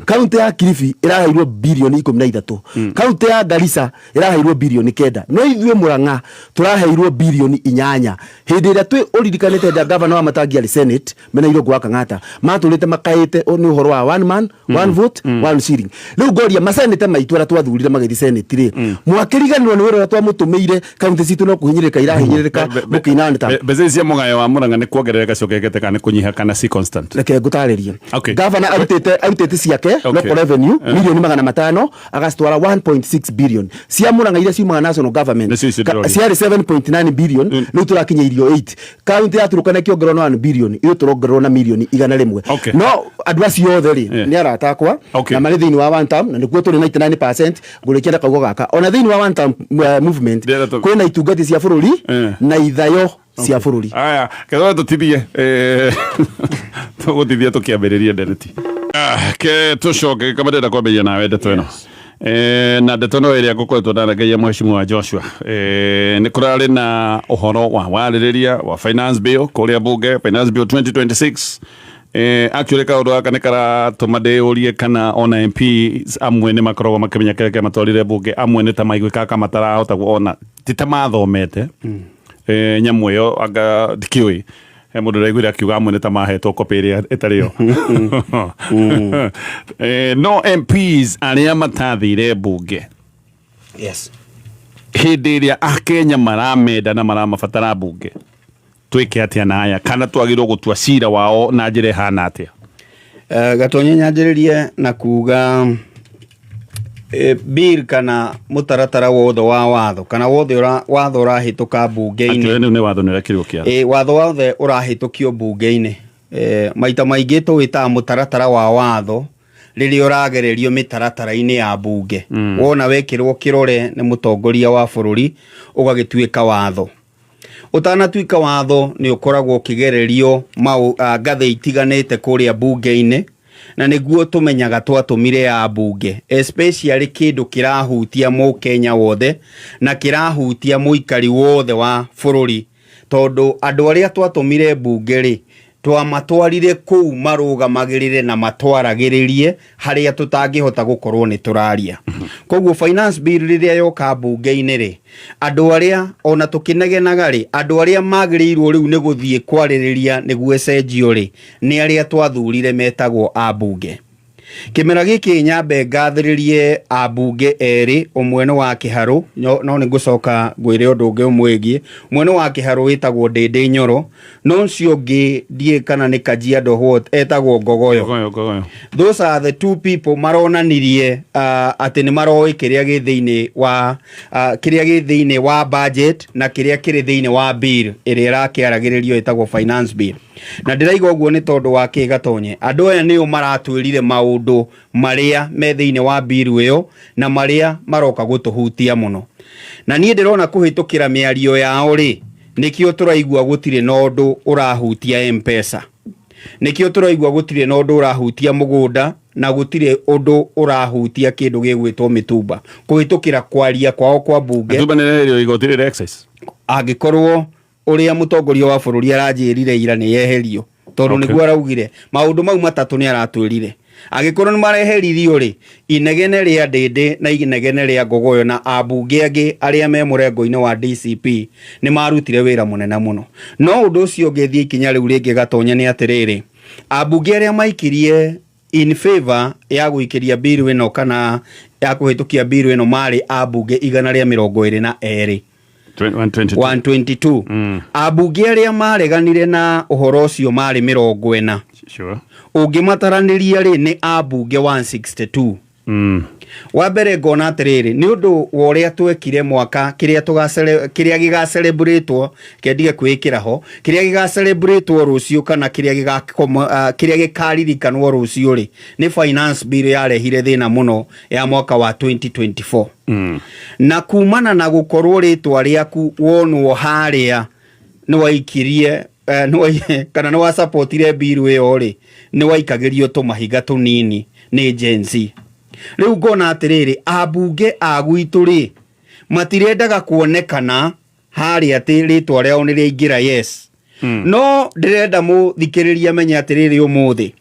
kaunti ya Kilifi ĩraheirwo birioni 13, kaunti ya Garissa ĩraheirwo birioni 9, no ithuĩ Mũrang'a tũraheirwo birioni 8. Hĩndĩ ĩrĩa twĩ ũririkanĩte hĩndĩ ya gavana wa Matangi arĩ Senate mena Irũngũ wa Kang'ata matũrĩte makaĩte nĩ ũhoro wa one man, one vote, one shilling. Rĩu ngoria masenete maitũ arĩa twathurire magĩthiĩ Senate rĩ, mwakĩriganĩrwo nĩ wĩra ũrĩa twamũtũmĩire? Kaunti citũ no kũhinyĩrĩrĩka irahinyĩrĩrĩka mũkĩina nĩ ta Mbeca ici cia mũgayo wa Mũrang'a nĩ kuongerereka ciongererekete kana nĩ kũnyiha kana ci constant? Reke ngũtarĩrie. Gavana arutĩte ciake local revenue milioni 500 agacitwara 1.6 billion. Cia Mũrang'a iria ciumaga national government Nĩcio icio ndĩroria. Ciarĩ 7.9 billion, rĩu tũrakinyĩirio 8. Kaunti ya Turukana ĩkĩongererwo na 1 billion, ithuĩ tũrongererwo na milioni 100. No andũ acio othe rĩ, nĩ arata akwa na marĩ thĩinĩ wa one term, na nĩkuo tũrĩ 99%. Ngũrĩkia na kaugo gaka, ona thĩinĩ wa one term movement Ndĩrenda kwĩna itungati cia bũrũri na ithayo cia bũrũri. Aya, kethoe tũtithie, tũgũtithia tũkĩambĩrĩria ndereti. Ah, ke tũcoke kama ndĩrenda kwambĩrĩria nawe ndeto ĩno. Na ndeto ĩno ĩrĩa ngũkoretwo ndarangaia mheshimiwa Joshua, nĩ kũrarĩ na ũhoro wa warĩrĩria wa finance bill kũrĩa bunge, finance bill 2026. Actually kaũndũ gaka nĩ karatũma ndĩyũrie kana ona MP amwe nĩ makoragwo makĩmenya kĩrĩa kĩamatwarire bunge. Amwe nĩ ta maiguĩkaga ka matarahota ona ti ta mathomete nyamũ ĩyo, anga ndikĩũĩ. He mũndũ ũraiguire akiuga amwe nĩ ta mahetwo copy ĩrĩa ĩtarĩ yo. No MPs arĩa matathire mbunge hĩndĩ ĩrĩa Akenya maramenda na maramabatara mbunge, twĩke atĩa na aya, kana twagĩrĩirwo gũtua cira wao na njĩra ĩhana atĩa? Gatonye, nyanjĩrĩrie na kuga bill kana mũtaratara wothe wa watho kana wothe watho ũrahĩtũka mbunge-inĩ. Akĩoya nĩ watho nĩ ũrekĩrwo kĩara. Watho wothe ũrahĩtũkio mbunge-inĩ, maita maingĩ tũwĩtaga mũtaratara wa watho rĩrĩa ũragererio mĩtaratara-inĩ ya mbunge. Wona wekĩrwo kĩrore nĩ mũtongoria wa bũrũri, ũgagĩtuĩka watho. Ũtanatuĩka watho nĩ ũkoragwo ũkĩgererio ngathĩ itiganĩte kũrĩa mbunge-inĩ, na nĩguo tũmenyaga twatũmire ya mbunge, especially kĩndũ kĩrahutia mũkenya wothe na kĩrahutia mũikari wothe wa bũrũri, tondũ andũ arĩa twatũmire mbunge rĩ, twamatwarire kũu marũgamagĩrĩre na matwaragĩrĩrie harĩa tũtangĩhota gũkorwo nĩ tũraria. Koguo finance bill rĩrĩa yoka mbunge-inĩ rĩ, andũ arĩa ona tũkĩnegenaga rĩ, andũ arĩa magĩrĩirwo rĩu nĩ gũthiĩ kwarĩrĩria nĩguo ĩcenjio rĩ, nĩ arĩa twathurire metagwo ambunge. Kĩmera gĩkĩ nyambe ngathĩrĩrie ambunge erĩ, ũmwe nĩ wa Kĩharũ, no nĩ ngũcoka ngwĩre ũndũ ũngĩ ũmwĩgiĩ. Ũmwe nĩ wa Kĩharũ wĩtagwo Ndĩndĩ Nyoro, no ũcio ũngĩ ndiũĩ kana nĩ Kajiado what, etagwo Ngogoyo. Ngogoyo, Ngogoyo. Those are the two people maronanirie atĩ nĩ maroĩ kĩrĩa gĩ thĩinĩ wa kĩrĩa gĩ thĩinĩ wa budget na kĩrĩa kĩrĩ thĩinĩ wa bill ĩrĩa ĩrakĩaragĩrĩrio ĩtagwo finance bill. Na ndĩraiga ũguo nĩ tondũ wa kĩ, Gatonye, andũ aya nĩo maratwĩrire maũndũ marĩa me thĩinĩ wa bill ĩyo na marĩa maroka gũtũhutia mũno. Na niĩ ndĩrona kũhĩtũkĩra mĩario yao rĩ, nĩkĩo tũraigua gũtirĩ na ũndũ ũrahutia M-Pesa, nĩkĩo tũraigua gũtirĩ na ũndũ ũrahutia mũgũnda, na gũtirĩ ũndũ ũrahutia kĩndũ gĩgwĩtwo mĩtumba, kũhĩtũkĩra kwaria kwao kwa mbunge. Mĩtumba nĩ ĩreherio igoti rĩrĩ excise. Angĩkorwo ũrĩa mũtongoria wa bũrũri aranjĩrire ira nĩ yeherio, tondũ nĩguo araugire maũndũ mau matatũ nĩ aratwĩrire, angĩkorwo nĩ mareheririo rĩ, inegene rĩa Ndĩndĩ na inegene rĩa Ngogoyo na ambunge angĩ arĩa me mũrengo-inĩ wa DCP nĩ marutire wĩra mũnene mũno. No ũndũ ũcio ũngĩ thiĩ ikinya rĩu rĩngĩ, Gatonya, nĩ atĩrĩrĩ, ambunge arĩa maikirie in favor ya gũikĩria bill ĩno kana ya kũhĩtũkia bill ĩno marĩ ambunge 122. 122. 122. Ambunge arĩa mareganire na ũhoro ũcio marĩ 40. Ũngĩmataranĩria rĩ, nĩ ambunge 162. Wa mbere ngona atĩrĩrĩ, nĩ ũndũ wa ũrĩa twekire mwaka kĩrĩa kĩrĩa gĩgacelebrĩtwo, kendige kwĩĩkĩra ho, kĩrĩa gĩgacelebrĩtwo rũciũ kana kĩrĩa kĩrĩa gĩkaririkanwo rũciũ rĩ, nĩ finance bill yarehire thĩna mũno ya mwaka wa 2024. Na kumana na gũkorwo rĩtwa rĩaku wonwo harĩa nĩ waikirie kana nĩ wasapotire bill ĩyo rĩ, nĩ waikagĩrio tũmahiga tũnini nĩ Gen Z. Rĩu ngona atĩrĩrĩ, ambunge a gwitũ rĩ, matirendaga kuonekana harĩa atĩ rĩtwa rĩao nĩ rĩaingĩra yes. No ndĩrenda mũthikĩrĩria menye atĩrĩrĩ, ũmũthĩ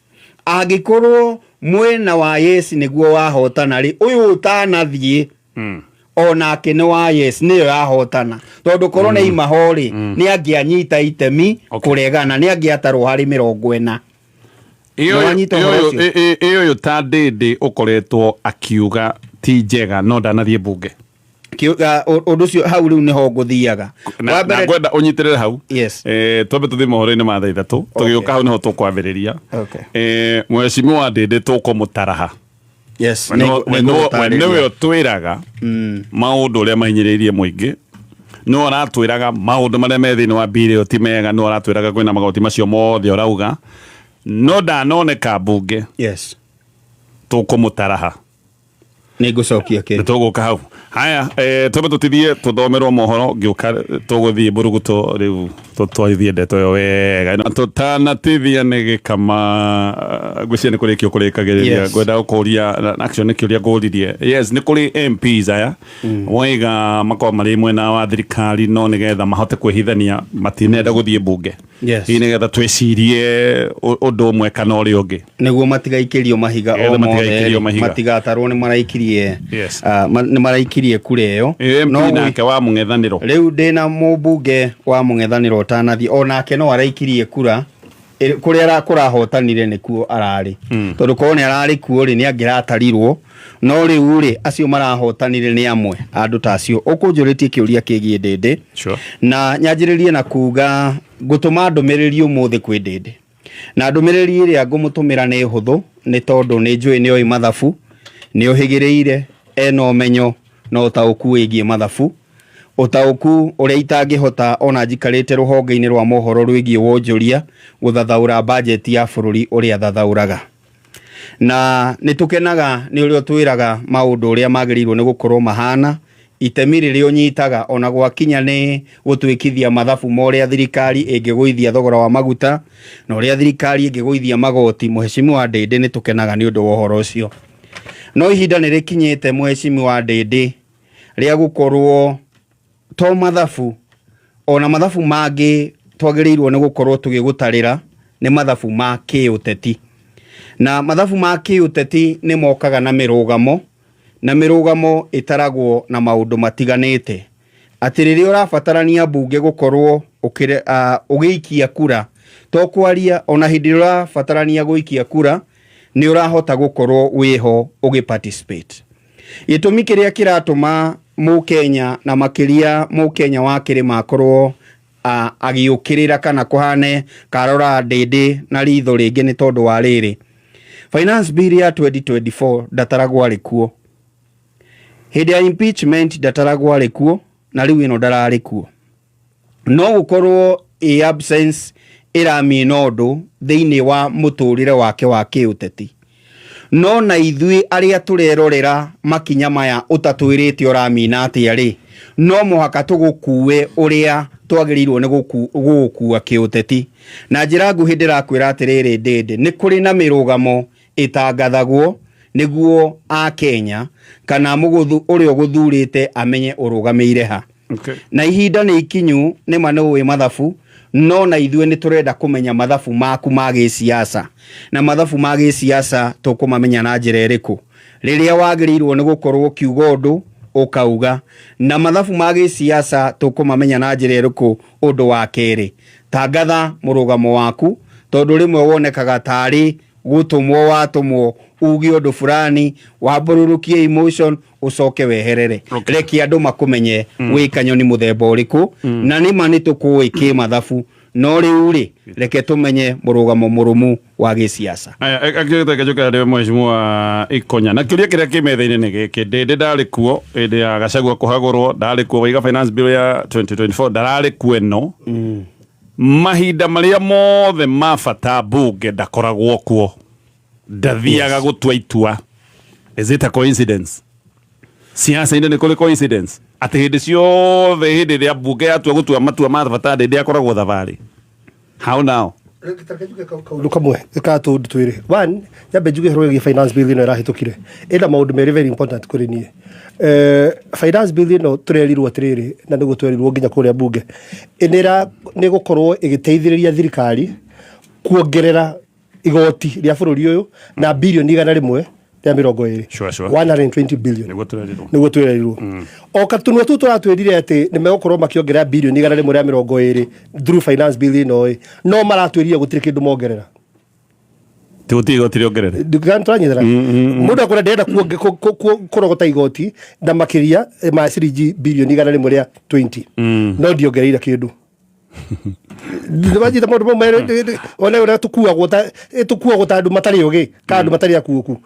angĩkorwo mwena wa yes nĩguo wahotana rĩ, ũyũ ũtanathiĩ onake nĩ wa yes, nĩyo yahotana, tondũ korwo nĩ imaho rĩ, nĩ angĩanyita itemi kũregana, nĩ angĩatarwo harĩ 40. Nĩwanyita ũhoro ũcio? Ĩ ũyũ ta Ndĩndĩ ũkoretwo akiuga ti njega no ndanathiĩ mbunge. Ũndũ ũcio hau rĩu nĩho ngũthiaga. Na Wa mbere ngwenda ũnyitĩrĩre hau. Yes. Twambe tũthiĩ mohoro-inĩ ma thaa 3, tũgĩũka hau nĩho tũkwambĩrĩria. Mheshimiwa Ndĩndĩ tũkũmũtaraha. We Nĩngũgũtarĩria. nĩwe ũtwĩraga maũndũ ũrĩa mahinyĩrĩirie mũingĩ, nĩwe ũratwĩraga maũndũ marĩa me thĩinĩ wa bill ĩyo ti mega, nĩwe ũratwĩraga kwĩna magoti macio mothe ũrauga, no ndanoneka mbunge. Tũkũmũtaraha. Nĩ ngũcokia kĩ. Nĩ tũgũka hau. Haya, twambe tũtithie tũthomerwo mohoro, ngĩũka tũgũthiĩ mbũrũgũtũ rĩu tũtwarithie ndeto ĩyo wega. Tũtanatithia nĩ gĩkama, ngwĩciria nĩ kũrĩkio kũrĩkagĩrĩria. Ngwenda gũkũria actually nĩ kĩũria ngũririe. Yes, nĩ kũrĩ MPs aya waiga makorwo marĩ mwena wa thirikari, no nĩgetha mahote kwĩhithania matinenda gũthiĩ mbunge. Yes. Hihi nĩgetha twĩcirie ũndũ ũmwe kana ũrĩa ũngĩ. Nĩguo matigaikirio mahiga Nĩgetha o mothe matigaikirio mahiga. Matigatarwo nĩ maraikirie. Yes. Nĩ maraikirie kura ĩyo. MP No nake wa mũng'ethanĩro. Rĩu ndĩna mũmbunge wa mũng'ethanĩro ũtanathiĩ, onake no araikirie kura kũrĩa kũrahotanire nĩkuo ararĩ, tondũ korwo nĩ ararĩ kuo rĩ, nĩ angĩratarirwo. No rĩu rĩ, acio marahotanire nĩ amwe andũ ta acio. Ũkũnjũrĩtie kĩũria kĩgiĩ Ndĩndĩ. Na nyanjĩrĩrie na kuga ngũtũma ndũmĩrĩri ũmũthĩ kwĩ Ndĩndĩ, na ndũmĩrĩri ĩrĩa ngũmũtũmĩra nĩ hũthũ, nĩ tondũ nĩ njũĩ nĩ oĩ mathabu, nĩ ũhĩgĩrĩire, ena ũmenyo na ũtaũku wĩgiĩ mathabu, ũtaũku ũrĩa itangĩhota ona njikarĩte rũhonge-inĩ rwa mohoro rwĩgiĩ wonjoria gũthathaũra bajeti ya bũrũri ũrĩa thathaũraga. Na nĩ tũkenaga nĩ ũrĩa ũtwĩraga maũndũ ũrĩa magĩrĩirwo nĩ gũkorwo mahana, itemi rĩrĩa ũnyitaga ona gwakinya nĩ gũtuĩkithia mathabu ma ũrĩa thirikari ĩngĩgũithia thogora wa maguta na ũrĩa thirikari ĩngĩgũithia magoti. Mũhecimiwa Ndĩndĩ, nĩ tũkenaga nĩ ũndũ wa ũhoro ũcio. No ihinda nĩ rĩkinyĩte, Mũhecimiwa Ndĩndĩ, rĩa gũkorwo to mathabu, ona mathabu mangĩ twagĩrĩirwo nĩ gũkorwo tũgĩgũtarĩra nĩ mathabu ma kĩũteti. Na mathabu ma kĩũteti nĩ mokaga na mĩrũgamo, na mĩrũgamo ĩtaragwo na maũndũ matiganĩte, atĩ rĩrĩa ũrabatarania mbunge gũkorwo ũgĩikia kura, to kwaria, ona hĩndĩ ĩrĩa ũrabatarania gũikia kura nĩ ũrahota gũkorwo wĩho ũgĩ participate. Gĩtũmi kĩrĩa kĩratũma mũkenya, na makĩria mũkenya wa kĩrĩma, akorwo agĩũkĩrĩra kana kũhane karora Ndĩndĩ na ritho rĩngĩ nĩ tondũ wa rĩrĩ: Finance Bill ya 2024 ndataragwo arĩ kuo, hĩndĩ ya impeachment ndataragwo arĩ kuo, na rĩu ĩno ndararĩ kuo. No gũkorwo ĩ absence ĩramina ũndũ thĩinĩ wa mũtũrĩre wake wa kĩũteti. No na ithuĩ arĩa tũrerorera makinya maya ũtatwĩrĩte ũramina atĩa rĩ, no mũhaka tũgũkue ũrĩa twagĩrĩirwo nĩ gũgũkua kĩũteti. Na njĩra nguhĩ ndĩrakwĩra atĩrĩrĩ, Ndĩndĩ, nĩ kũrĩ na mĩrũgamo ĩtangathagwo nĩguo akenya kana mũgũthu ũrĩa ũgũthurĩte amenye ũrũgamĩire ha. Na ihinda nĩ ikinyu. Nĩ ma nĩ ũĩ mathabu, no na ithuĩ nĩ tũrenda kũmenya mathabu maku ma gĩsiasa. Na mathabu ma gĩsiasa tũkũmamenya na njĩra ĩrĩkũ? Rĩrĩa wagĩrĩirwo nĩ gũkorwo ũkiuga ũndũ, ũkauga. Na mathabu ma gĩsiasa tũkũmamenya na njĩra ĩrĩkũ? Ũndũ wa kerĩ, tangatha mũrũgamo waku, tondũ rĩmwe wonekaga tarĩ gũtũmwo watũmwo uge ũndũ fulani, wambũrũrũkie emotion, ũcoke weherere. Reke andũ makũmenye wĩ kanyoni mũthemba ũrĩkũ. Na nĩma nĩ tũkũĩ kĩ mathabu, no rĩu rĩ, reke tũmenye mũrũgamo mũrũmu wa gĩsiasa. Aya, akĩrĩte kĩnjũkĩra ndĩ mheshimiwa Ikonya, na kĩũria kĩrĩa kĩ metha-inĩ nĩ gĩkĩ: Ndĩndĩ ndarĩ kuo hĩndĩ ya Gachagua kũhagũrwo, ndarĩ kuo waiga Finance Bill ya 2024, ndararĩ kuo ĩno. Mahinda marĩa mothe ma bata mbunge ndakoragwo kuo, ndathiaga gũtua itua. Is it a coincidence? Siasa-inĩ nĩ kũrĩ coincidence atĩ hĩndĩ ciothe, hĩndĩ ĩrĩa mbunge yatua gũtua matua ma bata, Ndĩndĩ akoragwo thabarĩ? How now? Reke njuge kaũndũ kamwe ka tũndũ twĩrĩ. One, nyambe njuge ũhoro wĩgiĩ Finance Bill ĩno ĩrahĩtũkire. Ĩna maũndũ merĩ very important kũrĩ niĩ. Finance Bill ĩno tũrerirwo atĩrĩrĩ, na nĩguo twerirwo nginya kũrĩa mbunge, nĩ ĩgũkorwo ĩgĩteithĩrĩria thirikari kuongerera igoti rĩa bũrũri ũyũ na birioni 120. 120 billion. Nĩguo tũrerirwo. Nĩguo twĩrerirwo. O katunua tu tũratwĩrire atĩ nĩ megũkorwo makĩongerera birioni 120 through Finance Bill ĩno ĩ, no maratwĩrire gũtirĩ kĩndũ mongerera. Ti gũtirĩ igoti rĩongerere. Tũranyitana? Mũndũ akwĩra ndĩrenda kũrogota igoti na makĩria ma ciringi birioni 120, no ndiongereire kĩndũ. Nĩwanyita maũndũ mau merĩ? One ũrĩa tũkuagwo ta andũ matarĩ ũgĩ ka andũ matarĩ akuũku.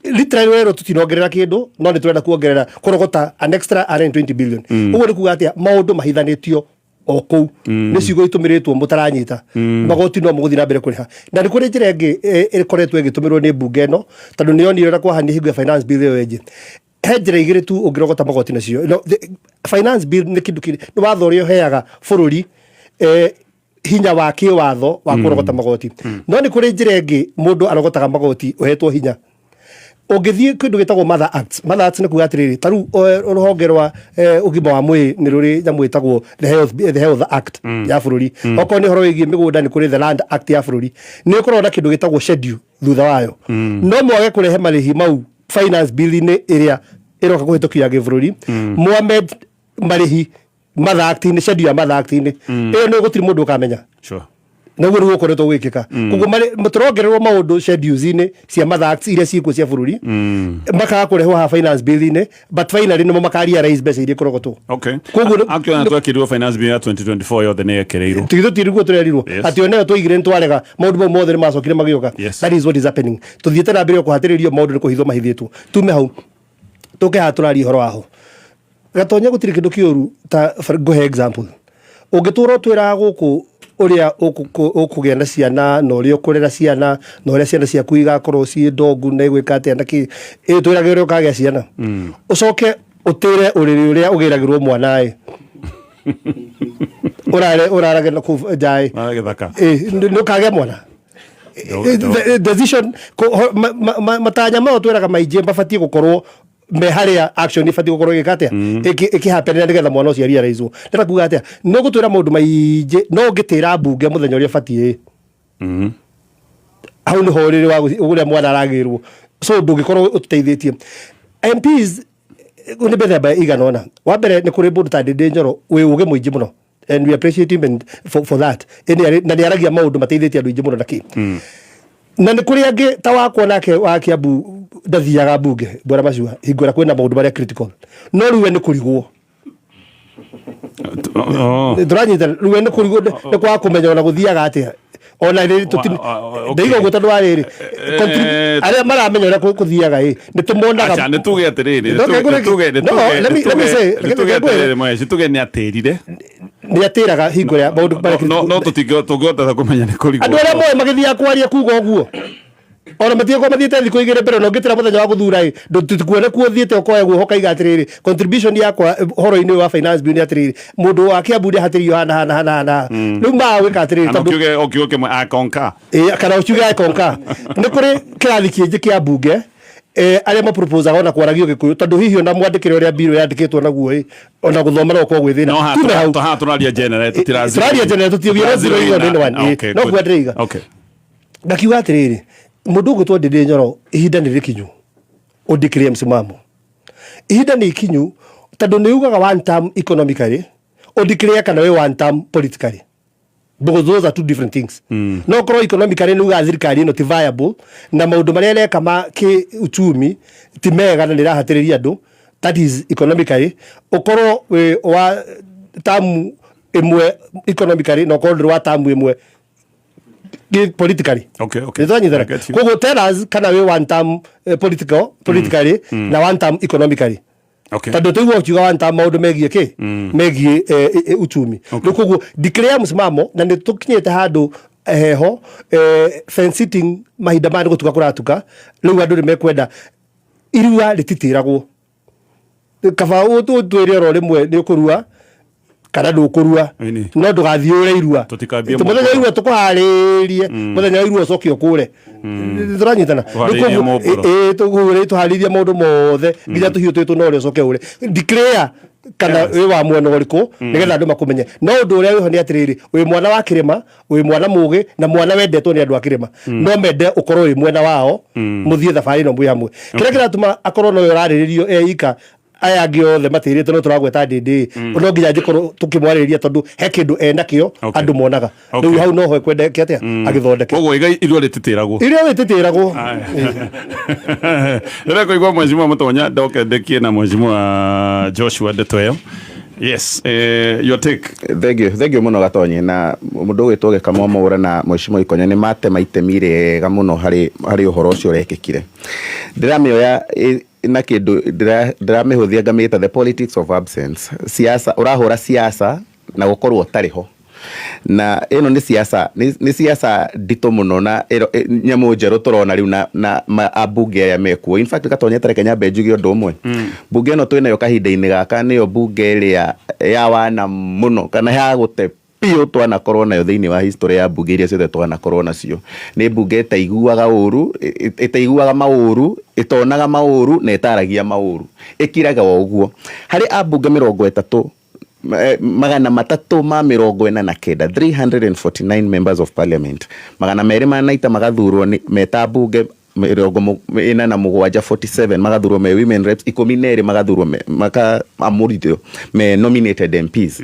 Literally werwo tũtinongerera kĩndũ, no nĩ tũrenda kuongerera kũrogota an extra 120 billion. Ũguo nĩ kuga atĩa? Maũndũ mahithanĩtio o kũu nĩ ciugo itũmĩrĩtwo mũtaranyita. Magoti no mũgũthiĩ na mbere kũrĩha. Na nĩ kũrĩ njĩra ĩngĩ ĩkoretwo ĩgĩtũmĩrwo nĩ mbunge ĩno, tondũ nĩ yonire ũrĩa kwahania hingo ya Finance Bill ĩyo ĩngĩ. He njĩra igĩrĩ tu ũngĩrogota magoti nacio. No, Finance Bill nĩ kĩndũ nĩ watho ũrĩa ũheaga bũrũri hinya wa kĩwatho wa kũrogota magoti. No nĩ kũrĩ njĩra ĩngĩ mũndũ arogotaga magoti ũhetwo hinya. Ũngĩthiĩ kĩndũ gĩtagwo Mother Acts, Mother Acts nĩ kuga atĩrĩrĩ, ta rĩu rũhonge rwa ũgima wa mwĩrĩ nĩ rũrĩ nyamũ ĩtagwo the Health Act ya bũrũri. Okorwo nĩ ũhoro wĩgiĩ mĩgũnda, nĩ kũrĩ the Land Act ya bũrũri. Nĩ ũkoragwo na kĩndũ gĩtagwo schedule thutha wayo. No mwage kũrehe marĩhi mau finance bill-inĩ ĩrĩa ĩroka kũhĩtũkio ya gĩbũrũri, mwamend marĩhi Mother Act-inĩ, schedule ya Mother Act-inĩ ĩyo, nĩ gũtirĩ mũndũ ũkamenya. Naguo nĩguo ũkoretwo gwĩkĩka. Koguo tũrongererwo maũndũ schedules-inĩ cia Mother Acts iria ciĩkuo cia bũrũri, makaga kũrehwo haha finance bill-inĩ, but finally nĩmo makarealize mbeca iria ikorogotwo. Koguo Akiona twekĩrirwo finance bill ya 2024 yothe nĩ yekereirwo. Tigithũ tiriguo tũrerirwo atĩ onayo twaigire nĩ twarega, maũndũ mau mothe nĩ macokire magĩũka. That is what is happening. Tũthiĩte na mbere o kũhatĩrĩrio, maũndũ nĩ kũhithwo mahithĩtwo. Tume hau, tũke haha tũraria ũhoro waho. Gatonya, gũtirĩ kĩndũ kĩũru ta ngũhe example. Ũngĩtũra ũtwĩraga gũkũ ũrĩa ũkũgĩa na ciana na ũrĩa ũkũrera ciana na ũrĩa ciana ciaku igakorwo ciĩ ndongu na igwĩka atĩa na kĩ, ĩ twĩrage ũrĩa ũkagĩa ciana, ũcoke ũtĩre ũrĩrĩ ũrĩa ũgĩragĩrwo mwana ĩ ũrare ũrarage na kũu nja ĩ. Mara gĩthaka. Ĩ nĩ ũkagĩa mwana. Decision matanya mao twĩraga maingĩ mabatiĩ gũkorwo me harĩa action ibatiĩ gũkorwo ĩgĩka atĩa, ĩkĩhapenera nĩgetha mwana ũcio arealizewo. Ndĩrenda kuga atĩa? Nĩ ũgũtwĩra maũndũ maingĩ, no ũngĩtĩra mbunge mũthenya ũrĩa ũbatiĩ, hau nĩho ũrĩrĩ wa ũrĩa mwana aragĩrwo, so ndũngĩkorwo ũtũteithĩtie. MPs nĩ mĩthemba igana ũna. Wa mbere, nĩ kũrĩ mũndũ ta Ndindi Nyoro wĩ ũgĩ mũingĩ mũno, and we appreciate him for that. Na nĩ aragia maũndũ mateithĩtie andũ aingĩ mũno na kĩ. Na nĩ kũrĩ angĩ ta wakwa nake wa Kiambu, ndathiaga mbunge, Bwana Macua, hingo ĩrĩa kwĩna maũndũ marĩa critical, no rĩu we nĩ kũrigwo. Tũranyita? Rĩu we nĩ kũrigwo, nĩ kwaga kũmenya ona gũthiaga atĩa ona rĩrĩ. Ndaiga ũguo tondũ wa rĩrĩ, arĩa maramenya ũrĩa kũthiaga ĩ nĩ tũmonaga. Acha, nĩ tuge atĩrĩrĩ, No, no, let me say, nĩ tuge reke ngwĩre. atĩrĩrĩ, Mweshi, tuge nĩ atĩrire. Nĩ atĩraga hingo ĩrĩa maũndũ marĩa No tũtingĩhota kũmenya nĩ kũrigwo. Andũ arĩa moĩ magĩthiaga kwaria kuga ũguo ona matigĩkorwo mathiĩte thikũ igĩrĩ mbere, na ũngĩtĩra mũthenya wa gũthura ĩ tũtikuone kuo ũthiĩte ũkoya guoko ũkaiga atĩrĩrĩ, contribution yakwa ũhoro-inĩ ũyũ wa finance bill nĩ atĩrĩrĩ, mũndũ wa Kiambu nĩ ahatĩrĩirio hana hana hana hana. Rĩu maga gwĩka atĩrĩrĩ, Kana tondũ ũkiuge ũkiuge kĩmwe akonka. Ĩ, kana ũkiuge akonka. Nĩ kũrĩ kĩrathi kĩngĩ kĩa mbunge arĩa maproposaga ona kwaragio Gĩkũyũ, tondũ hihi ona mwandĩkĩre ũrĩa bill yandĩkĩtwo naguo ĩ ona gũthoma no gũkorwo gwĩ thĩna. No haha Tume hau. Haha tũraria general, tũtira Tũraria general, tũtiũgire zero in on anyone, Okay, no good. kuga ndĩraiga. Ndakiuga atĩrĩrĩ, mũndũ ũgwĩtwo Ndindi Nyoro, ihinda nĩ rĩkinyu ũndĩkĩrie msimamo. Ihinda nĩ ikinyu, tondũ nĩ ugaga one term economically, ũndĩkĩrie kana wĩ one term politically, because those are two different things. No korwo economically nĩ ugaga thirikari ĩno ti viable na maũndũ marĩa ĩreka ma kĩ uchumi ti mega na nĩ ĩrahatĩrĩria andũ, that is economically. Ũkorwo wĩ wa tamu ĩmwe economically na ũkorwo ndũrĩ wa tamu ĩmwe politically. Okay. Nĩ twanyitana? I get you. Koguo tell us kana wĩ one term politically na one term economically. Tondũ tũigua ũkiuga one term maũndũ megiĩ kĩ, megiĩ uchumi. Rĩu koguo declare msimamo, na nĩ tũkinyĩte handũ heho fence sitting. Mahinda maya nĩ gũtuka kũratuka. Rĩu andũ nĩ mekwenda irua rĩtitĩragwo, kaba ũtwĩre oro rĩmwe nĩ ũkũrua kana ndũkũrua. Ĩni. No ndũgathiĩ ũre irua. Tũtikambie Mũthenya wa mũkũrũ. irua tũkũharĩrie, mũthenya wa irua ũcoke ũkũre. Tũranyitana? Tũharĩrie mũkũrũ. Tũgũre tũharĩrie maũndũ mothe nginya tũhiũ twĩtũ no ũrĩa ũcoke ũre. Declare kana wĩ wa mwena ũrĩkũ, nĩgetha andũ makũmenye. No ũndũ ũrĩa wĩho nĩ atĩrĩrĩ, wĩ mwana wa kĩrĩma, wĩ mwana mũgĩ na mwana wendetwo nĩ andũ a kĩrĩma, no mende ũkorwo wĩ mwena wao, mũthiĩ thabarĩ ĩno mwĩ hamwe. Kĩrĩa kĩratũma akorwo nowe ũrarĩrĩrio e ika, aya angĩ othe matĩrĩte, no tũragweta Ndĩndĩ, no nginya njĩkorwo tũkĩmwarĩrĩria, tondũ he kĩndũ enakĩo andũ monaga. Rĩu hau noho ekwendeke atĩa agĩthondeke. Koguo igai irua rĩtitĩragwo. Iria wĩtĩtĩragwo. Ndĩrenda kũigua Mheshimiwa Mũtonya, ndoke ndĩkie na Mheshimiwa Joshua ndeto ĩyo. Yes, your take. Thank you, thank you mũno Gatonye. Na mũndũ ũgwĩtwo Gĩkamwa Mwaũra na Mheshimiwa Ikonyo nĩ matema itemi rĩega mũno harĩ ũhoro ũcio ũrekĩkire. Ndĩramĩoya na kĩndũ ndĩramĩhũthia ngamĩta the politics of absence. Siasa, ũrahũra siasa na gũkorwo ũtarĩ ho, na ĩno nĩ siasa, nĩ siasa nditũ mũno, na nyamũ njerũ tũrona rĩu na ambunge aya mekuo. In fact, Gatonye, tareke nyambe njuge ũndũ ũmwe. Mbunge ĩno twĩnayo kahinda-inĩ gaka nĩyo mbunge ĩrĩa ya wana mũno kana ya gũte. Biũ twanakorwo nayo thĩinĩ wa history ya mbunge iria ciothe twanakorwo nacio. Nĩ mbunge ĩtaiguaga ũru, ĩtaiguaga maũru, ĩtonaga maũru na ĩtaragia maũru. Ĩkiraga o ũguo. Harĩ ambunge 30, 349, 349 members of parliament, 290 magathurwo nĩ meta ambunge, 47, 47 magathurwo me women reps, 12 magathurwo makaamũrithio me nominated MPs.